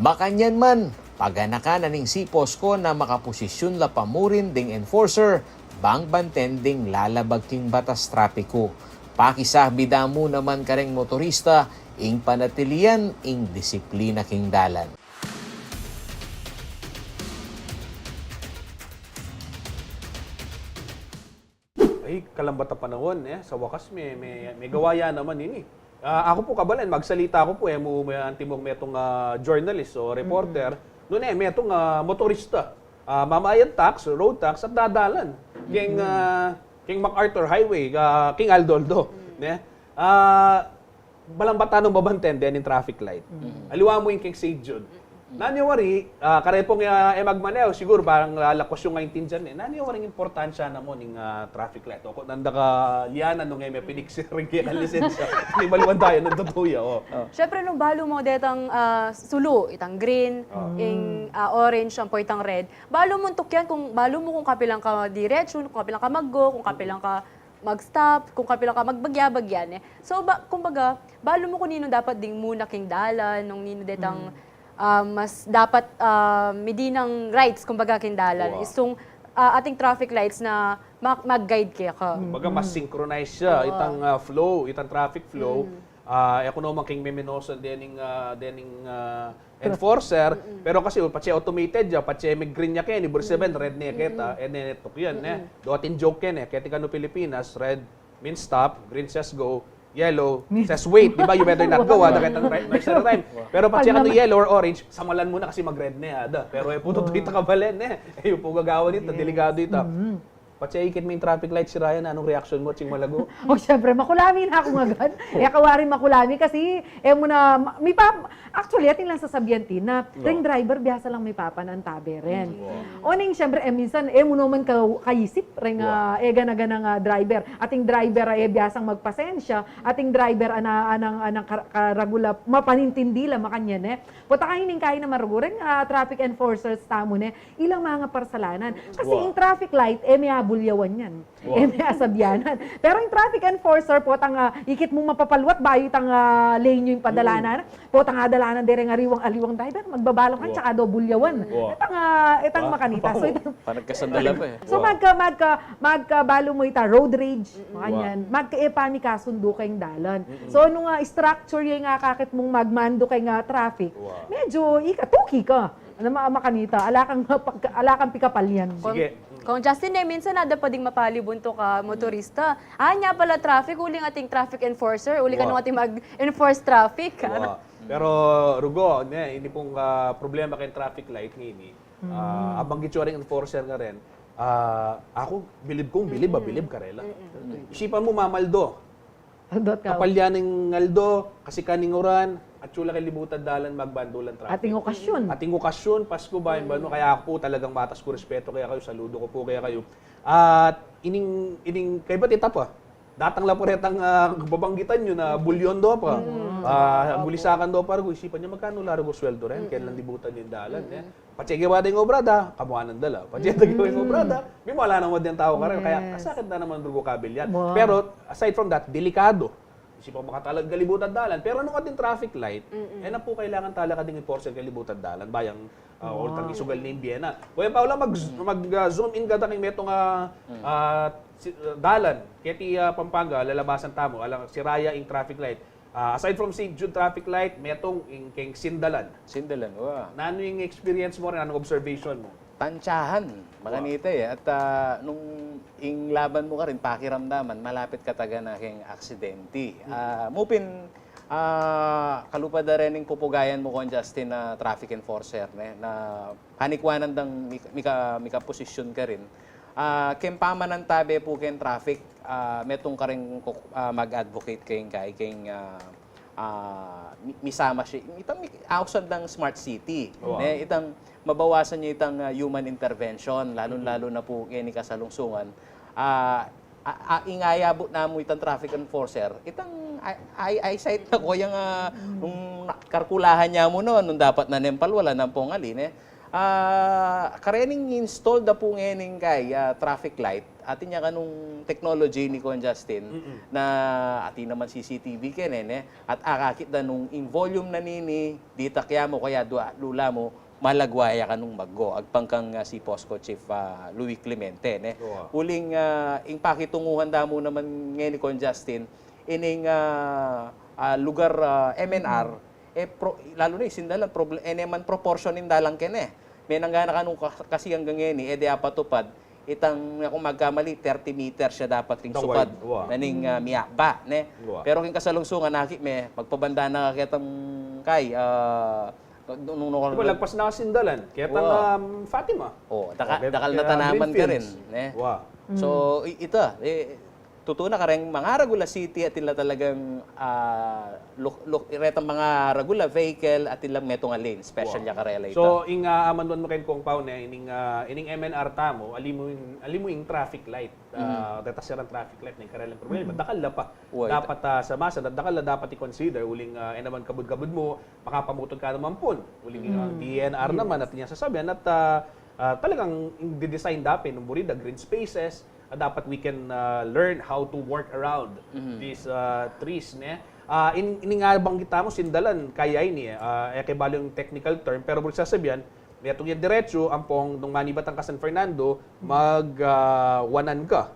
Makanyan man, paganakan na ning CPOSCO na makaposisyun la pa murin ding enforcer bang banten ding lalabag king batas trapiku. Pakisabi da mu naman kareng motorista ing panatilian ing disiplina king dalan. Ay, kalambat a panahon, e. Sa wakas, me, me, me gawa ya naman ini. Ah, aku pu, kabalen, magsalita aku pu, e mu, me, antimong metung, ah, journalist o reporter. Nune, metung, ah, motorista. Ah, mamayad tax, road tax, at dadalan. King, ah, king MacArthur Highway, ah, king Aldo-Aldo, ne? Ah, balang bata nung babanten deng traffic light. Aliwa mu ing keng Saint Jude. Nanu ya wari, ah, kare pung, ah, e magmaneho, siguru parang, ah, lakwas yung aintindian, e. Nanu ya waring importansya na mu ning, ah, traffic light? O kung nanda ka lianan nung e me piniksir ring keka lisensya, ni baliwan tayo ng tutuya, o. Siyempre, nung balu mu detang, ah, sulu, itang green, ing, ah, orange, ampo itang red, balu mu tukyan kung, balu mu kung kapilan ka diretsu, kung kapilan ka maggo, kung kapilan ka mag-stop, kung kapilan ka magbagya-bagya, ne. So, ba, kumbaga, balu mu kung ninu dapat ding muna king dalan, nung ninu detang, ah, mas dapat, ah, midinang rights, kumbaga, king dalan. Istung, ah, ating traffic lights na ma-, mag-guide keka. Kumbaga, mas synchronize siya, itang, ah, flow, itang traffic flow. Ah, e ku naman king memenosan dening, ah, dening, ah, enforcer, pero kasi, o, patse automated ya, patse mig-green ya keni, ibig sabihin, red ne keta, e ne tukyan, ne. Dua atin joke keni, keti kanu Pilipinas, red means stop, green says go, yellow says wait, di ba? You better not go, ada ketang right, right time. Pero patse kanu yellow or orange, samalan mu na kasi mag-red ne, ada. Pero e pu tutu ita kabalen, ne. E yu pu gagawan ita, delikadu ita. Patse ikit me ing traffic light, si Ryan, nanung reaksyon mu? Atsing malago. O, siyempre, makulami na aku agad. E, kawaring makulami kasi, e mu na, ma-, mipa-, actually, atin lang sasabian, Tin, na ring driver, biasa lang mipapanantabe rin. Oning, siyempre, e, minsan, e mu naman ka-, kaisip, ring, ah, e gana-ganang, ah, driver. Ating driver, e, biasang magpasensya. Ating driver, ana-, anang, anang kar-, karagula, mapanintindi la, makanyan, e. Pota ka ining kain na marugu ring, ah, traffic enforcers tamu, ne. Ilang mangaparsalanan. Kasi ing traffic light, e me abulyawan yan. E me asabianan. Pero ing traffic enforcer, potang, ah, ikit mu mapapalwat, bayu itang, ah, lane yu ing padalanan. Potang adalanan de reng aliwang, aliwang driver, magbabalang ka, tsaka do bulyawan. Itang, ah, itang makanita. So, itang panagkasandala pa, e. So, magka, magka, magka, balu mu ita, road rage, makanyan. Magka e pa mi kasundu keng dalan. So, nung, ah, structure ya ing akakit mung magmandu keng, ah, traffic, medyu ika, tuki ka. Ano, ma-, makanita, ala kang pagka-, ala kang pikapalyan. Sige. Kong Justin, e, minsan ada pa ding mapali buntuk a motorista. Ah, nya pala traffic, uling ating traffic enforcer, uli kanu ating mag-enforce traffic, ano? Pero, Rugo, ne, ini pung, ah, problema keng traffic light ngeni. Ah, abanggit yu ring enforcer ngaren. Ah, aku, bilib kung bilib a bilib karela. Isipan mu, mamaldo. Kapalya ning aldo, kasikan ning uran, atyu la keng libutad dalan, magbandu lang traffic. Ating okasyun. Ating okasyun, Pasku, bayan banu, kaya aku pu talagang matas ku respetu kekayu, saludu ku pu kekayu. At ining, ining, kaybat ita pa. Datang la pu retang, ah, babanggitan yu na bulyon do pa. Ah, gulisakan do pa, rugu, isipan yu magkanu la rugu sweldu ren, kailan libutan yu ing dalan, e. Patse gewa da ing obra da, kamuanan da la. Patse da gewa ing obra da, mimala naman deng tau karela. Kaya kasakit na naman rugu kabilyan. Pero aside from that, delikadu. Isipan mu, makatalag ka libutad dalan. Pero nung atin traffic light, e na pu kailangan talaga ding enforcer keng libutad dalan. Bayang, ah, o tang isugal ning bie na. Kuya Paula, mag, mag, ah, zoom in ka da keng metung, ah, ah, si-, ah, dalan. Keti, ah, Pampanga, lalabasan tamu. Alang sira ya ing traffic light. Ah, aside from Saint Jude traffic light, metung ing keng sindalan. Sindalan, wa. Nanu ing experience mu rin? Nanung observation mu? Tantsahan, makanita, e. At, ah, nung ing laban mu karin, pakiramdaman, malapit ka taga na keng aksidente. Ah, mupin, ah, kalupa da rin ing pupugayan mu, Kong Justin, na traffic enforcer, ne, na kanikwanan dang mika-, mika-, mikaposisyon karin. Ah, keng pamanantabe pu keng traffic, ah, metung karing kuk-, ah, mag-advocate keng kai, keng, ah, ah, mi-, misama siya, itang mi-, ausan dang smart city. Wow. Ne, itang mabawasan niya itang, ah, human intervention, lalong-lalo na pu keni kasalungsungan. Ah, a-, a-, ing ayabut na mu itang traffic enforcer, itang ay-, ay-, eyesight na ko yang, ah, nung na-, karkulahan niya mu no, nung dapat na nempal, wala nang pongali, ne? Ah, karening install da pu ngening kay, ah, traffic light, atin ya kanung technology ini Kon Justin, na atin naman C C T V kene, ne? At akakit da nung ing volume na nini, ditak ya mu, kaya dua, lula mu, malagwa ya kanung maggo. Agpang kang, ah, si POSCO Chief, ah, Louis Clemente, ne? Uling, ah, ing pakitunguhan da mu naman ngeni Kon Justin, ining, ah, ah, lugar, ah, M N R, e, pro-, lalu na isindalan, proble-, e, ne man proportion ing dalan kene. Menanggana kanung ka-, kasi anggang ngeni, e de apatupad, itang, kung magkamali, thirty meters ya dapat king supad. Naning, ah, miyaba, ne? Pero king kasalungsungan, akit me, magpabanda na ketang kay, ah, nung, nung, nung, lagpas na kasindalan, ketang, um, Fatima. O, daka-, dakal na tanaman karin, ne? So, i-, ita, e, tutu na kareng mangaragul a city atin la talagang, ah, luk-, luk-, retang mangaragul a vehicle atin lang metung a lane, special ya karela ita. So, ing, ah, amanuan mu ken Kong Pau ne, ining, ah, ining M N R tamu, ali mu ing, ali mu ing traffic light. Ah, reta siran traffic light, ne, ing karelang problema. Dakal la pa. Dapat, ah, samasan, dakal la dapat i-consider, uling, ah, e naman kabud-kabud mu, makapamutud ka naman pun. Uling, ah, D E N R naman, atin yang sasabian, at, ah, ah, talagang di-design da pin, nung buri da, green spaces, ah, dapat we can, ah, learn how to work around these, ah, trees, ne? Ah, in, ini nga banggit tamu, sindalan, kaya ini, ah, e ke balu ing technical term, pero buri sasabian, metung yang diretsu, ampong nung manibat ka San Fernando, mag, ah, wanan ka.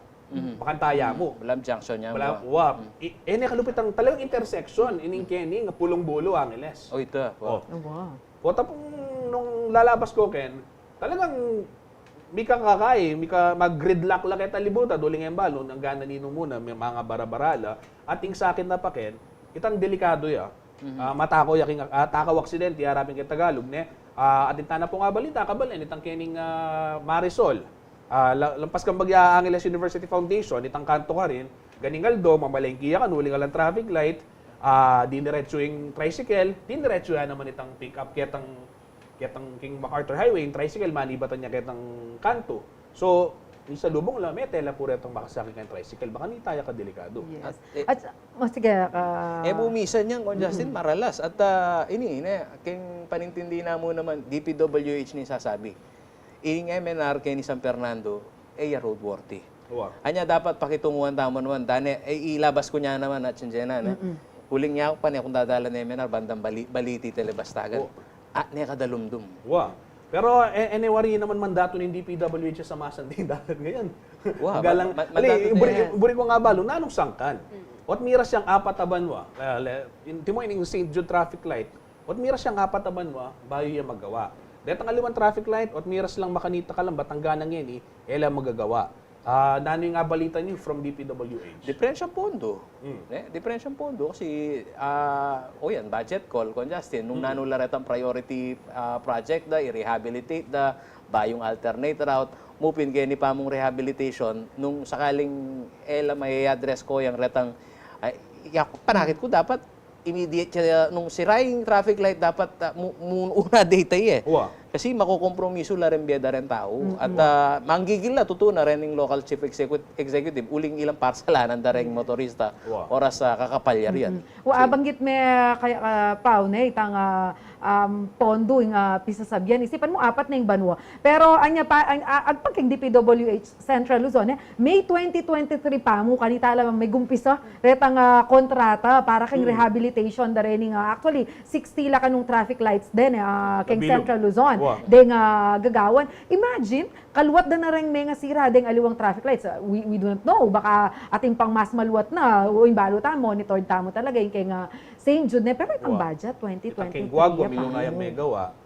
Bakanta ya mu. Balam junction ya, wa. I-, e ne kalupit ang talagang intersection, ining keni, nga pulung bulu, Angeles. O, ita, wa. Wa. Pota pung nung lalabas ko ken, talagang mika kakay, mika mag-gridlock la keta libutan, uling e balu, anggang nanu mu na, me-, mangabara-bara la, atin sakit na pa ken, itang delikadu ya. Ah, matakaw ya king, ah, takaw aksidente, arapin king Tagalog, ne? Ah, atin tana pung abalita, kabalen, itang kening, ah, Marisol. Ah, la-, lampas kang bagya Angeles University Foundation, itang kantu karin, ganing aldo, mamalengke ya kan, uling alang traffic light, ah, diniretsu ing tricycle, diniretsu ya naman itang pick up, ketang ketang king MacArthur Highway, ing tricycle, manibatan ya ketang kantu. So, ing salubung la, mete la pu retang makasakit keng tricycle, makanita ya kadelikadu. Yes. At, e, at, o, sige, ah, e mu misan yang, Kon Justin, maralas. At, ah, ini, ne, king panintindi na mu naman, D P W H ini sasabi. Ing M N R keni San Fernando, e ya roadworthy. Wa. Anya dapat pakitunguan tamu naman, dane, e, ilabas ku nya naman at sinjena, ne? Uling nya ku pa ne kung dadalan M N R, bandang bali-, baliti tele bastagan. O. A, ne kadalumdum. Wa. Pero, e, anyway, naman mandatu ning D P W H sa masanding dalan ngayon. Wa, ma-, ma-, ali, mandatu buri, ne. Buri ku nga balu, nanung sangkan? Ot miras yang apat a banwa, ah, le-, in, timo ining Saint Jude traffic light, ot miras yang apat a banwa, bayu ya magawa. Detang aliwang traffic light, ot miras lang makanita ka lang, Batangas ngeni, e la magagawa. Ah, nanu ing abalita yu from D P W H? Diperensyang pondo. Hmm. Ne? Diperensyang pondo kasi, ah, o yan, budget call, Kon Justin, nung nanu la retang priority, ah, project da, i-rehabilitate da, bayung alternate route, mupin keni pa mung rehabilitation, nung sakaling e la mai-address ko yang retang, ay, ya, panakit ku dapat immediate siya, nung sira ing traffic light, dapat, ah, mu-, mu-, una data, e. Wa. Kasi makukompromisu la rin bie da rin tau. At, ah, manggigil la, tutu na rin ing local chief execu-, executive, uling ilang parsalanan da rin motorista. Wa. Oras, ah, kakapal ya riyan. Wa, abanggit me kaya, ah, Pau, ne, itang, ah, um, pondo ing, ah, pisasabian. Isipan mu, apat na ing banwa. Pero, anya pa, an-, a-, agpang king D P W H Central Luzon, e, May twenty twenty-three pa mu, kanita la megumpisa retang, ah, kontrata para king rehabilitation da rening, ah, actually, sixty la kanung traffic lights den, e, ah, king Central Luzon. Wa. Deng, ah, gagawan. Imagine, kaluat da na reng mengasira deng aliwang traffic lights. Ah, we, we do not know. Baka atin pang mas maluat na. O, ing balu tamu, monitor tamu talaga ing keng, ah, Saint Jude, ne? Pero itang budget, twenty twenty-three. Itang keng Guagua, milung na yang megawa.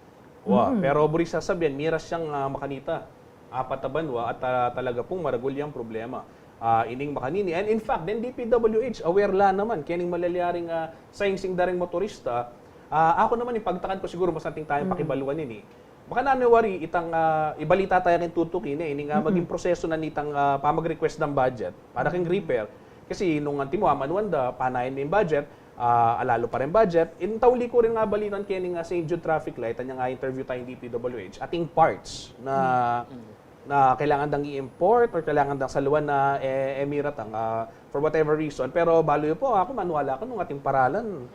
Wa, pero buri sasabian, miras yang, ah, makanita. Apat a banwa at, ah, talaga pung maragul yang problema. Ah, ining makanini. And in fact, den D P W H, aware la naman kening malalyaring, ah, singsing da reng motorista. Ah, aku naman, ipagtakan ku siguru, mas atin tayang pakibaluan ini. Baka nanu wari itang, ah, ibalita taya keng tutuki, ne, ining, ah, maging proseso na nitang, ah, pamag-request ng budget para keng repair. Kasi nung antimo, amanuan da, panayan me ing budget, ah, alalu pa ring budget. Ing tauli ku rin nga balitan keni ning, ah, Saint Jude traffic light, anya nga interview taya king D P W H, ating parts na, na kailangan dang i-import or kailangan dang saluan na, eh, e miratang, ah, for whatever reason. Pero balu yu pu, aku maniwala ku nung ating paralan,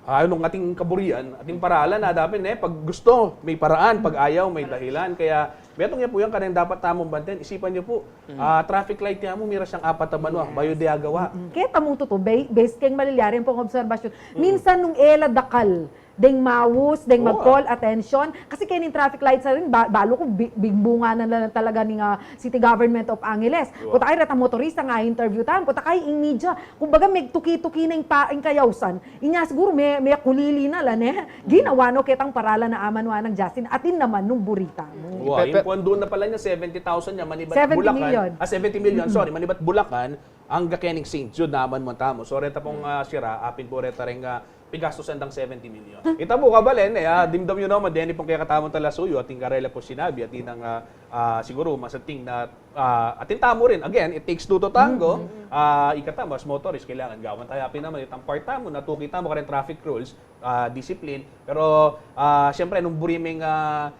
ah, nung ating kaburian, ating paralan, ah, dapat, eh, pag gusto, may paraan, pag ayaw, may dahilan. Kaya metung ya pu yang kareng dapat tamung bantayan, isipan yu pu, ah, traffic light ya mu, mira siyang apat a banua, bayu de agawa. Keta mung tutu, ba-, base keng malilyari pung obserbasyun, minsan nung e la dakal deng maus, deng mag-call attention, kasi keni traffic lights a rin, ba-, balu ku bi-, bingbunganan la talaga ning, ah, City Government of Angeles. Kota kay retang motorista nga interview tamu, kota kay ing media, kumbaga, megtuki-tuki na ing pa-, ing kayausan. Inya siguru me-, mekulili na la, ne? Ginawa no ketang paralan a amanwa nang Justin, atin naman nung buri tamu. Wa, ing puan dun na pala nya, seventy thousand nya, manibat Bulacan. Seventy million. Ah, seventy million, sorry, manibat Bulacan, angga keni king Saint Jude naman mu tamu. So, reta pung, ah, sira, apin pu reta reng, ah, pigastusan dang seventy million. Ita pu, kabalen, e, ah, dimdam yu naman, deni pung kekatamung talasuyu, atin karela pu sinabi, atin nang, ah, ah, siguru, masanting na, ah, atin tamu rin. Again, it takes two to tango. Ah, ikatamu, as motorist, kailangan gawan taya pin naman itang part tamu, natuki tamu kareng traffic rules, ah, discipline. Pero, ah, siyempre, nung buri meng, ah,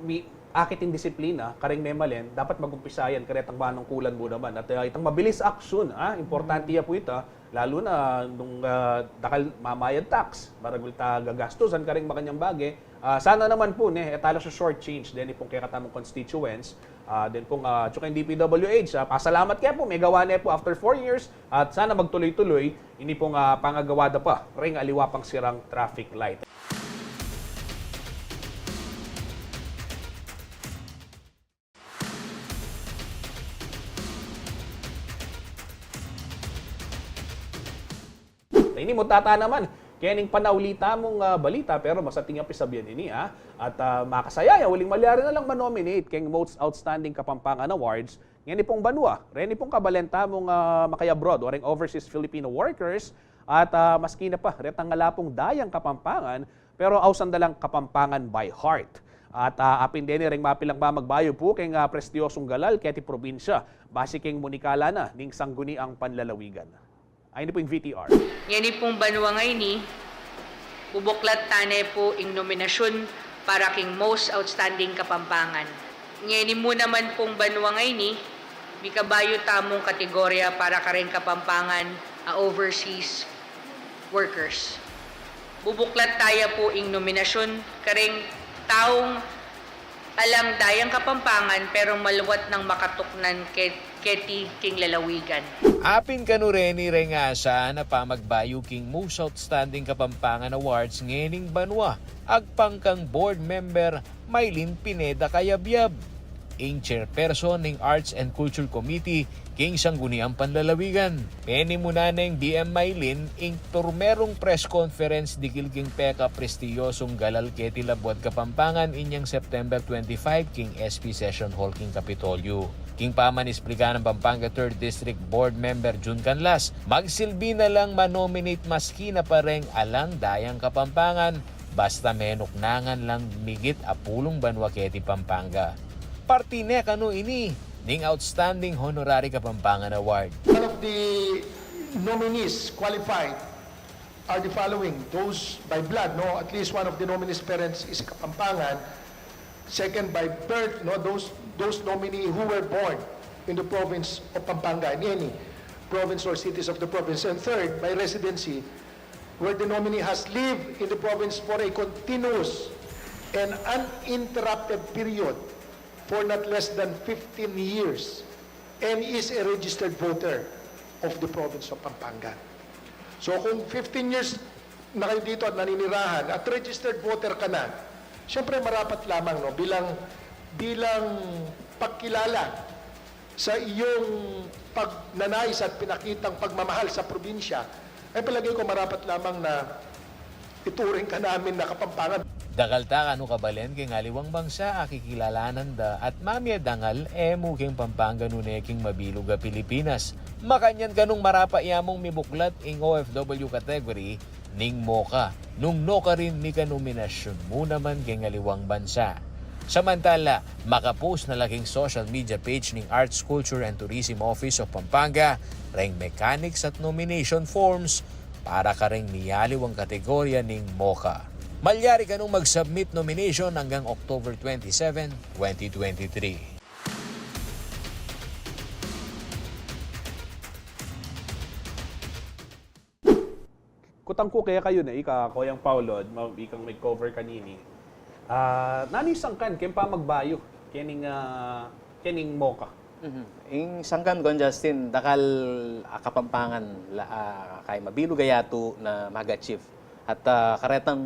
mi-, akit ing disiplina kareng memalen, dapat mag-umpisa yan karetang manungkulan mu naman. At, ah, itang mabilis aksyon, ah, importante ya pu ita, lalu na nung, ah, dakal mamayad tax, maragul ta gagastusan kareng makanyang bage. Ah, sana naman pu, ne, e tala sa short change deni pung kekatamung constituents. Ah, deni pung, ah, atiu keng D P W H, ah, pasalamat ke pu, megawa ne pu after four years, at sana magtuloy-tuloy ini pung, ah, pangagawa da pa reng aliwa pang sirang traffic light. Ini mu tata naman kening panauli tamung, ah, balita, pero masanting a pisabian ini, ah. At, ah, makasaya ya uling malyari na lang manominate keng Most Outstanding Kapampangan Awards ngeni pung banua. Reni pung kabalen tamung, ah, makayabroad o reng overseas Filipino workers at, ah, maski na pa retang ala pung dayang Kapampangan, pero ausan da lang Kapampangan by heart. At, ah, apin deni reng mapilang mamagbayu pu keng, ah, prestiyosung galal keti probinsya, basi keng munikala na ning Sangguniang Panlalawigan. Ay, ini pu ing V T R. Ngeni pung banua ngeni, bubuklat tane pu ing nominasyun para king Most Outstanding Kapampangan. Ngeni mu naman pung banua ngeni, mikabayu tamung kategorya para kareng Kapampangan a overseas workers. Bubuklat taya pu ing nominasyun kareng taung alang dayang Kapampangan pero maluat nang makatuknan ke-, keti king lalawigan. Apin kanu reni reng asahan a pamagbayu king Most Outstanding Kapampangan Awards ngening banua, agpang kang Board Member Mylene Pineda Cayabyab, ing Chairperson ning Arts and Culture Committee king Sangguniang Panlalawigan. Penimuna neng B M Mylene ing purmerung press conference dikil king pekaprestiyosung galal keti labuad Kapampangan inyang September twenty-five king S P Session Hall king Kapitolyo. King pamanisplika nang Pampanga Third District Board Member Jun Canlas, magsilbi na lang manominate maski na pa reng alang dayang Kapampangan, basta menuknangan lang migit a pulung banua keti Pampanga. Parti ne kanu ini ning Outstanding Honorary Kapampangan Award. Some of the nominees qualified are the following: those by blood, no, at least one of the nominees' parents is Kapampangan. Second, by birth, no, those, those nominee who were born in the province of Pampanga, in any province or cities of the province. And third, by residency, where the nominee has lived in the province for a continuous and uninterrupted period for not less than fifteen years and is a registered voter of the province of Pampanga. So kung fifteen years na kayo dito at naninirahan at registered voter ka na, siyempre marapat lamang, no, bilang, bilang pagkilala sa iyong pagnanais at pinakitang pagmamahal sa probinsya, ay palagay ko marapat lamang na ituring ka namin na Kapampangan. Dakal ta kanu kabalen keng aliwang bangsa a kikilalanan da at mamie dangal e mu keng Pampanga nune king mabilug a Pilipinas. Makanyan kanung marapa ya mung mibuklat ing O F W category ning MOCA, nung nukarin mikanominasyun mu naman keng aliwang bansa. Samantala, makapost na la king social media page ning Arts, Culture and Tourism Office of Pampanga reng mechanics at nomination forms para kareng miyaliwang kategorya ning MOCA. Malyari kanung mag-submit nomination anggang October twenty-seven, twenty twenty-three. Kutang ku kekayu ne, ika, Koyang Paulo, ma-, ikang mag-cover kanini. Ah, nanu ing sangkan keng pamagbayu kening, ah, kening MOCA? Mhm. Ing sangkan, Kon Justin, dakal a Kapampangan la, ah, kay mabilug a yatu na mag-achieve. At, ah, karetang,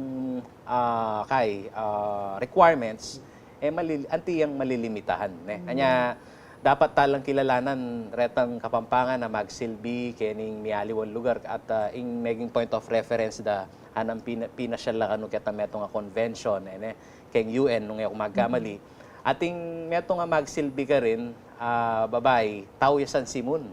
ah, kay, ah, requirements, eh, malil-, anti yang malilimitahan, ne? Kanya, dapat talang kilalanan retang Kapampangan a magsilbi kening miyaliwang lugar at, ah, ing meging point of reference da, anang pina-, pinasyal la kanu ketang metung a convention, eh, ne? Keng U N, nung e ku magkamali. Ating metung a magsilbi karin, ah, babai, tau ya San Simon.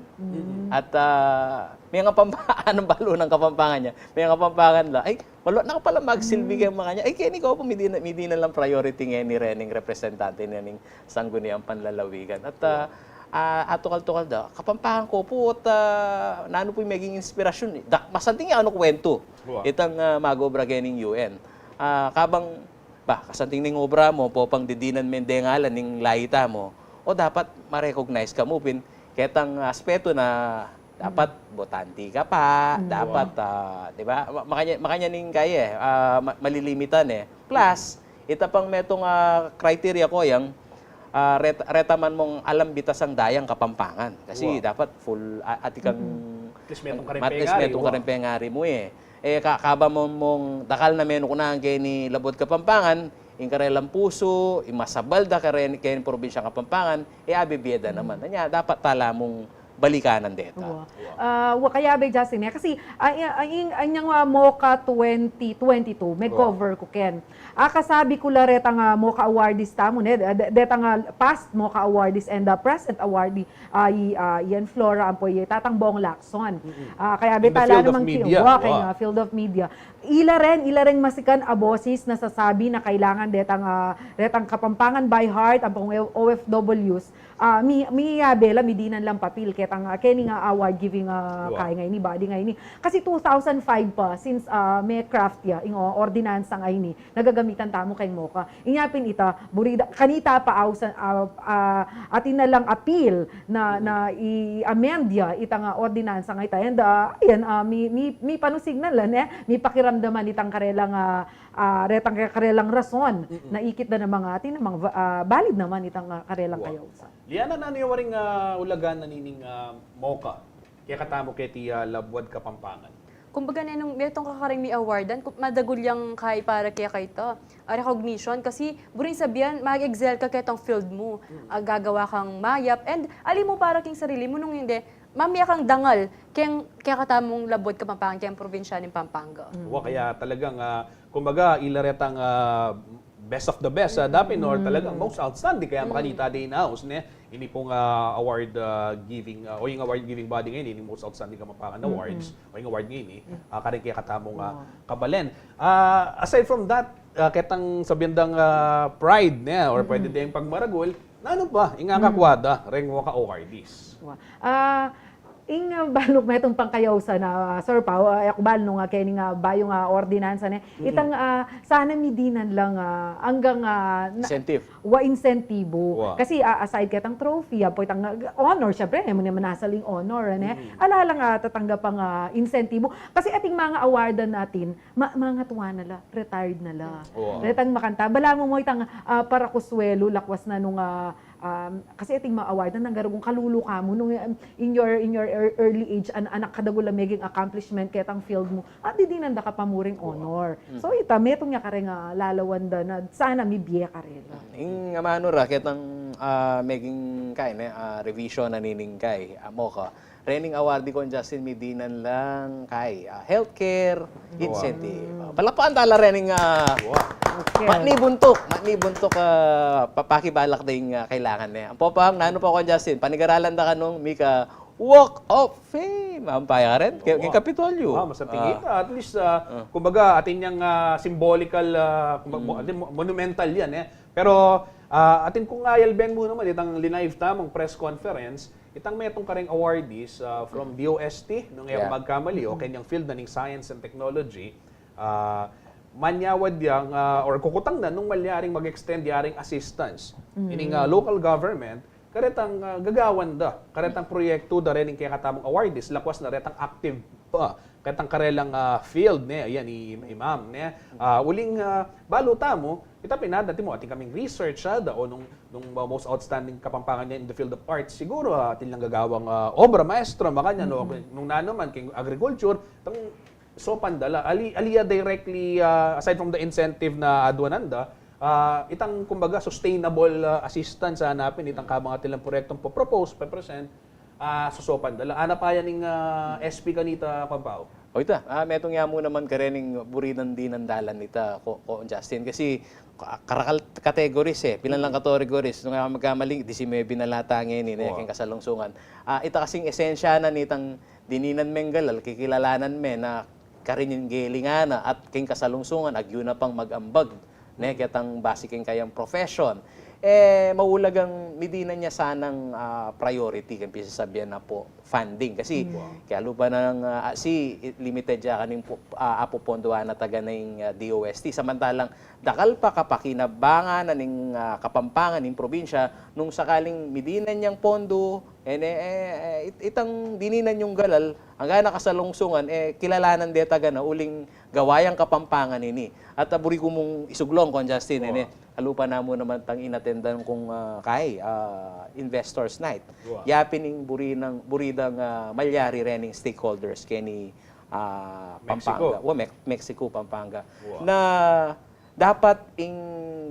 At, ah, miyang Kapampa-, anang balu nang Kapampangan ya, miyang Kapampangan la, ay, maluat na ka pala magsilbi keng makanya. Ay, keni ko pu, midinan, midinan lang priority ngeni rening representante na ning Sangguniang Panlalawigan. At, ah, ah, atukal-tukal da, Kapampangan ko pu, at, ah, nanu pu ing meging inspirasyun, eh. Da-, masanting ya kanu kuwentu. Itang, ah, mag-obra kening U N. Ah, kabang, ba, kasanting ning obra mu, popang didinan meng dengalan ning layita mu, o dapat ma-recognize ka mu pin ketang aspetu na dapat botante ka pa, dapat, ah, di ba? Ma-, makanya, makanya ning kaya, eh, ah, ma-, malilimitan, eh. Plus, ita pang metung, ah, criteria, Koyang, ah, ret-, reta man mung alam bitasang dayang Kapampangan. Kasi dapat full, a-, atikang, at least metung kareng pengari mu, eh. Eh, ka-, kaba mung, mung dakal na menukunan keni labuad Kapampangan, ing karelang pusu, ing masabal da karen-, keng probinsyang Kapampangan, eh, abibie da naman. Nya, dapat tala mung balikanan deta. Wa. Ah, wa, kayabe, Justin, eh. Kasi, ah, i-, ah, ing, ah, inyang, ah, MOCA twenty twenty-two, mag-cover ku ken. Ah, kasabi ku la retang, ah, MOCA awardees tamu, ne? De-, de-, detang, ah, past MOCA awardees and, ah, present awardee, ah, i, ah, Ian Flora, ampo i Tatang Bong Lacson. Ah, kayabe tala naman ki-, wa, keng, ah, field of media. Ila ren, ila reng masikan a boses na sasabi na kailangan detang, ah, retang Kapampangan by heart, ampo kung O F Ws, ah, mi-, miyabe la, midinan lang papil, ketang, ah, kening, ah, award giving, ah, kay ngeni, body ngeni. Kasi two thousand five pa, since, ah, me-craft ya, ing, o, ordinansa ngeni, na gagamitan tamu keng MOCA. Inya pin ita, buri da, kanita pa ausan, ah, ah, atin na lang apil na, na i-amend ya itang, ah, ordinansa ngeni. And, ah, ayan, ah, mi, mi, mipanusignan la, ne? Mipakiramdaman itang karelang, ah, ah, retang ke-, karelang rason na ikit da namang atin, namang va-, ah, valid naman itang, ah, karelang kayausan. Liana, nanu ya waring, ah, ulagan na nining, ah, MOCA kekatamu keti, ah, labuad Kapampangan? Kumbaga, ne, nung metung ka kareng mi-awardan, ku-, madagul yang kay para keka ita, ah, recognition, kasi buring sabian, mag-excel ka ketang field mu, ah, gagawa kang mayap, and ali mu para king sarili mu, nung indi, mamie kang dangal keng kekatamung labuad Kapampangan, keng probinsya ning Pampanga. Wa, kaya talagang, ah, kumbaga, ila retang, ah, best of the best, ah, dapin, or talagang most outstanding. Kaya makanita de in-house, ne? Ini pung, ah, award, ah, giving, ah, o ing award giving body ngeni, ini most outstanding Kapampangan awards, o ing award ngeni, ah, kareng kekatamung, ah, kabalen. Ah, aside from that, ah, ketang sabian dang, ah, pride, ne? Or pwede deng pagmaragul, nanu pa ing akakua da reng MOCA awardees? Wa. Ah, Ing, ah, balu ku metung pang kayausan na, ah, Sir Pau, ah, e ku balu nung, ah, kening, ah, bayung, ah, ordinansa ne. Itang, ah, sana midinan lang, ah, anggang, ah, na-, incentive. Wa, insentibo. Wa. Kasi, ah, aside ketang trophy, ah, pwede itang, ah, honor, syempre, e mu naman asal ing honor, ne? Ala lang, ah, tatanggapang, ah, insentibo. Kasi ating mga awardan atin, ma-, mangatua na la, retired na la. Wa. Retang makanta, balamu mu itang, ah, para ku suelu, lakwas na nung, ah, Um, kasi ating mga award na nanggarugong kalulu ka mu, nung, um, in your, in your ear-, early age, an-, anak kadagul a meging accomplishment ketang field mu, at didinan da ka pa muring honor. So, ita, metung ya kareng, ah, lalawan da na sana mibie karela. Ing amanu ra, ketang, ah, meging kay, ne, ah, revision na nining kay, ah, MOCA. Rening award di Kon Justin, midinan lang kay, ah, healthcare incentive. Ah, palakpakan tala rening, ah, matni buntuk, matni buntuk, ah, pa-, pakibalak ding, ah, kailangan ne. Ampo pang, nanu pa Kon Justin, panigaralan da kanung mika Walk of Fame. Ampaya ka rin, keng, keng Kapitolyo. Wa, masanting ita. At least, ah, kumbaga, atin yang, ah, symbolical, ah, kumbaga, mo-, atin mo-, monumental yan, eh. Pero, ah, atin kung ayalben mu naman, itang live tamung press conference, Itang metung kareng awardees, ah, from D O S T, nung e aku magkamali, o kenyang field na ning science and technology, ah, manyawad yang, ah, or kukutang na nung malyaring mag-extend yaring assistance ining, ah, local government, karetang, ah, gagawan da, karetang proyektu da rin ing kekatamung awardees, lakwas na retang active pa, ketang karelang, ah, field, ne, ayan, i, i ma'am, ne. Ah, uling, ah, balu tamu, ita pin, atin mu, atin kaming research, ah, da, o nung, nung, ah, most outstanding Kapampangan ne in the field of arts, siguru, ah, atin lang gagawang, ah, obra maestra, makanyan, no? Nung nanu man, keng agriculture, itang saupan da la. Ali, ali ya directly, ah, aside from the incentive na aduanan da, ah, itang, kumbaga, sustainable, ah, assistance, ah, hanapin, itang kabang atin lang proyektong po-propose, pe-present, ah, susaupan da la. Ana pa yan ing, ah, S P kanita, Pampao? O ita, ah, metung ya mu naman karening buri nang dinan dalan nita, ko, ko Justin. Kasi, ka-, karakal categories e, pilan lang categories. Nung aku magkamali, disinuybe na la ta ngeni, ne, keng kasalungsungan. Ah, ita kasing esensya na nitang dininan meng galal, kikilalanan me na karin ing gelingan na at keng kasalungsungan, agyu na pang mag-ambag, ne, ketang basi keng kayang profession. E, maulagang midinan ya sanang, ah, priority keng pisasabian na po funding. Kasi, kaya lupa nang, ah, si, limited ya kaning pu-, ah, apupondoan na taga na ing, ah, D O S T. Samantalang, dakal pa kapakinabangan na ning, ah, Kapampangan, ning probinsya, nung sakaling midinan yang pondo, e, ne, e, e, it-, itang dininan yung galal, anggang na kasalungsungan, e, kilalanan de taga na uling gawa yang Kapampangan ini. At, ah, buri ku mung isuglung, Kon Justin, e, ne, alupa na mu naman tang inatendan kung, ah, kay, ah, Investors Night. Yapin ing buri nang, buri dang, ah, malyari rening stakeholders keni, ah, Pampanga. Wa, Mex-, Mexico, Pampanga. Na dapat ing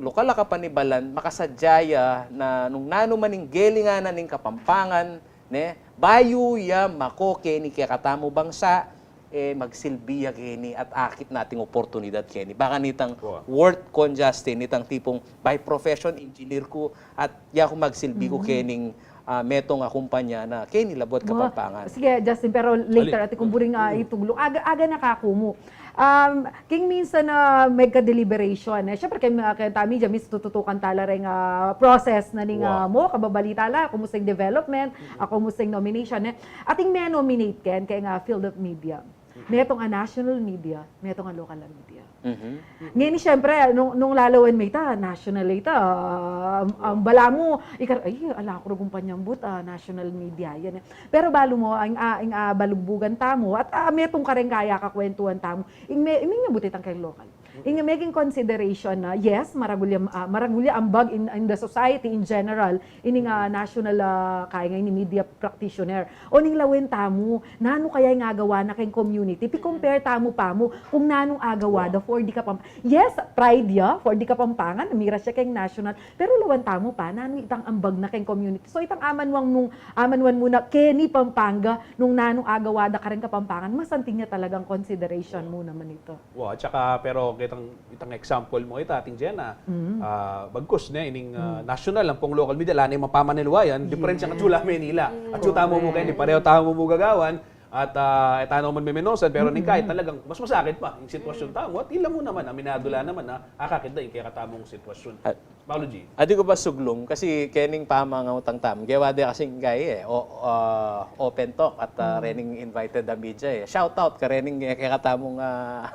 lokal a kapanibalan, makasadya ya na nung nanu man ing gelingan na ning Kapampangan, ne, bayu ya mako keni kekatamu bangsa, e, magsilbi ya keni at akit na ating oportunidad keni. Baka nitang worth, Kon Justin, nitang tipung by profession, engineer ku, at yaku magsilbi ku kening, ah, metung a kumpanya na keni labuad Kapampangan. Sige, Justin, pero later, atin kung buring, ah, ituglung. Aga, aga na kaku mu. Um, king minsan na megka-deliberation, e. Siyempre, keng, ah, keng tami dyan, mis tututukan tala reng, ah, process na ning, ah, mo, kababalita la, kumusta ing development, ah, kumusta ing nomination, e. Atin me-nominate ken, keng, ah, field of media. Metung a national media, metung a local a media. Ngeni, siyempre, nung, nung lalawen me ita, national ita, ah, ang bala mu, ikar-, ay, ala ku reng kumpanyang but, ah, national media yan, e. Pero balu mu, ing, ah, ing, ah, balugbugan tamu, at, ah, metung kareng kaya kakwentuan tamu, ing me-, ing menyambut itang keng local. Ing meging consideration na, yes, maragul ya, ah, maragul ya ambag in, in the society in general, ining, ah, national, ah, kaya ngeni media practitioner. O ning lawen tamu, nanu kaya ing agawa na keng community? Pi-compare tamu pamu kung nanung agawa da for the Kapam-, yes, pride ya for the Kapampangan, miras ya keng national, pero lawen tamu pa, nanu itang ambag na keng community? So, itang amanuan mung, amanuan mu na keni Pampanga, nung nanung agawa da kareng Kapampangan, masanting ya talagang consideration mu naman ita. Wa, at saka, pero kitang, itang example mu ita, ating Jenna, ah, bagkus, ne, ining, ah, national, ampong local media, ala ne mang pamaniluayan, diperensya atsu la Manila. Atsu tamu mu keni, pareho tamu mu gagawan, at, ah, e tana mu man memenosan, pero ning kaya talagang mas masakit pa ing sitwasyun tamu, at ila mu naman, aminadu la naman na akakit da ing kekatamung sitwasyun. At Paolo G. Adi ku pa suglung, kasi kening pamangautang tamu, gewa de kasing kaya e, o, ah, open talk at, ah, rening invited a media e. Shout out karening, e, kekatamung, ah,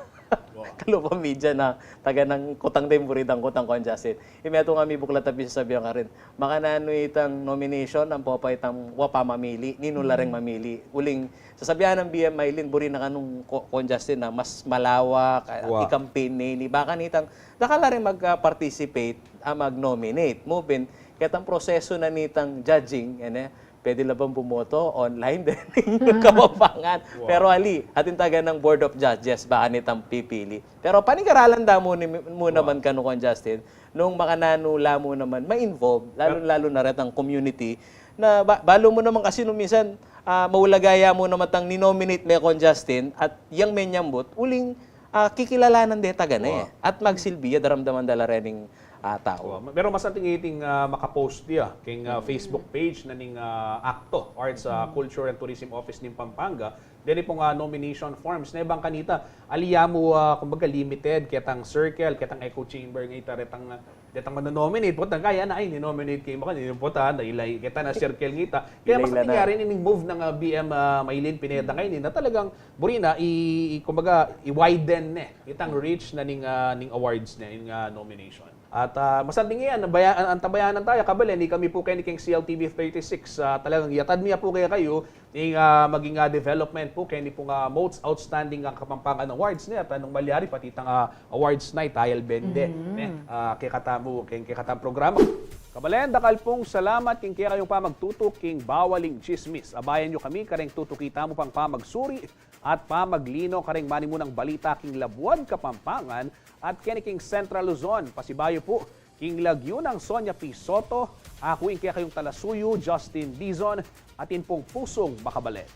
kalupa media na taga nang kutang deng buri dang kutang, Kon Justin. Ing metung a mibuklat a pisasabian karin, makananu itang nomination, ampo pa itang wa pa mamili, ninu la reng mamili. Uling, sasabian nang B M Eileen, buri na kanung Ko-, Kon Justin na mas malawak, ah, i-campaign ne ini. Baka nitang, dakal la reng mag-participate, ah, mag-nominate. Mu pin, ketang proseso na nitang judging, ene, pwede la bang bumoto online de ning Kapampangan? Pero ali, atin taga nang Board of Judges, baka nitang pipili. Pero panigaralan da mu ni, mu naman kanu, Kon Justin, nung makananu la mu naman ma-involve, lalu, lalu na retang community, na ba-, balu mu naman kasi nung minsan, ah, maulaga ya mu naman tang ni-nominate me, Kon Justin, at yang menyambut, uling, ah, kikilalanan de taga ne. At magsilbi ya, daramdaman da la rening, a tau. Pero masanting iting, ah, makapost dia king, ah, Facebook page na ning, ah, akto, Arts, ah, Culture and Tourism Office ning Pampanga. Deni pung, ah, nomination forms ne bang kanita, ali ya mu, ah, kumbaga, limited ketang circle, ketang echo chamber ngita, retang, ah, detang manonominate, potang kaya na, ay, ninominate kayu, maka ninopotan na ilay keta na circle ngita. Kaya mas nangyari ning move ng, ah, B M, ah, Mylene Pineda ngayon, eh, na talagang buri na i, i- kumbaga, i-widen ne itang reach na ning, ah, ning awards ne, ning, ah, nomination. At, ah, masanting yan, ang baya- ang tabayanan tayo, kabalen, ni kami pu keni king C L T V thirty-six, ah, talagang yatad mi ya pu kaya kayu, ning, ah, maging, ah, development pu keni pung, ah, most outstanding, ah, Kapampangan Awards ne, at, ah, nung malyari pati itang, ah, awards night, tayal bende ne, ah, kekatamu, keng kekatang programa. Kabalen, dakal pung salamat king kekayung pamagtutuk king Bawaling Tsismis. Abayan yu kami kareng tutuki tamu pang pamagsuri at pamaglino kareng manimunang balita king labuad Kapampangan at keni king Central Luzon. Pasibayu pu king lagyu nang Sonia P. Soto, aku ing kekayung talasuyu, Justin Dizon, atin pung pusung makabalen.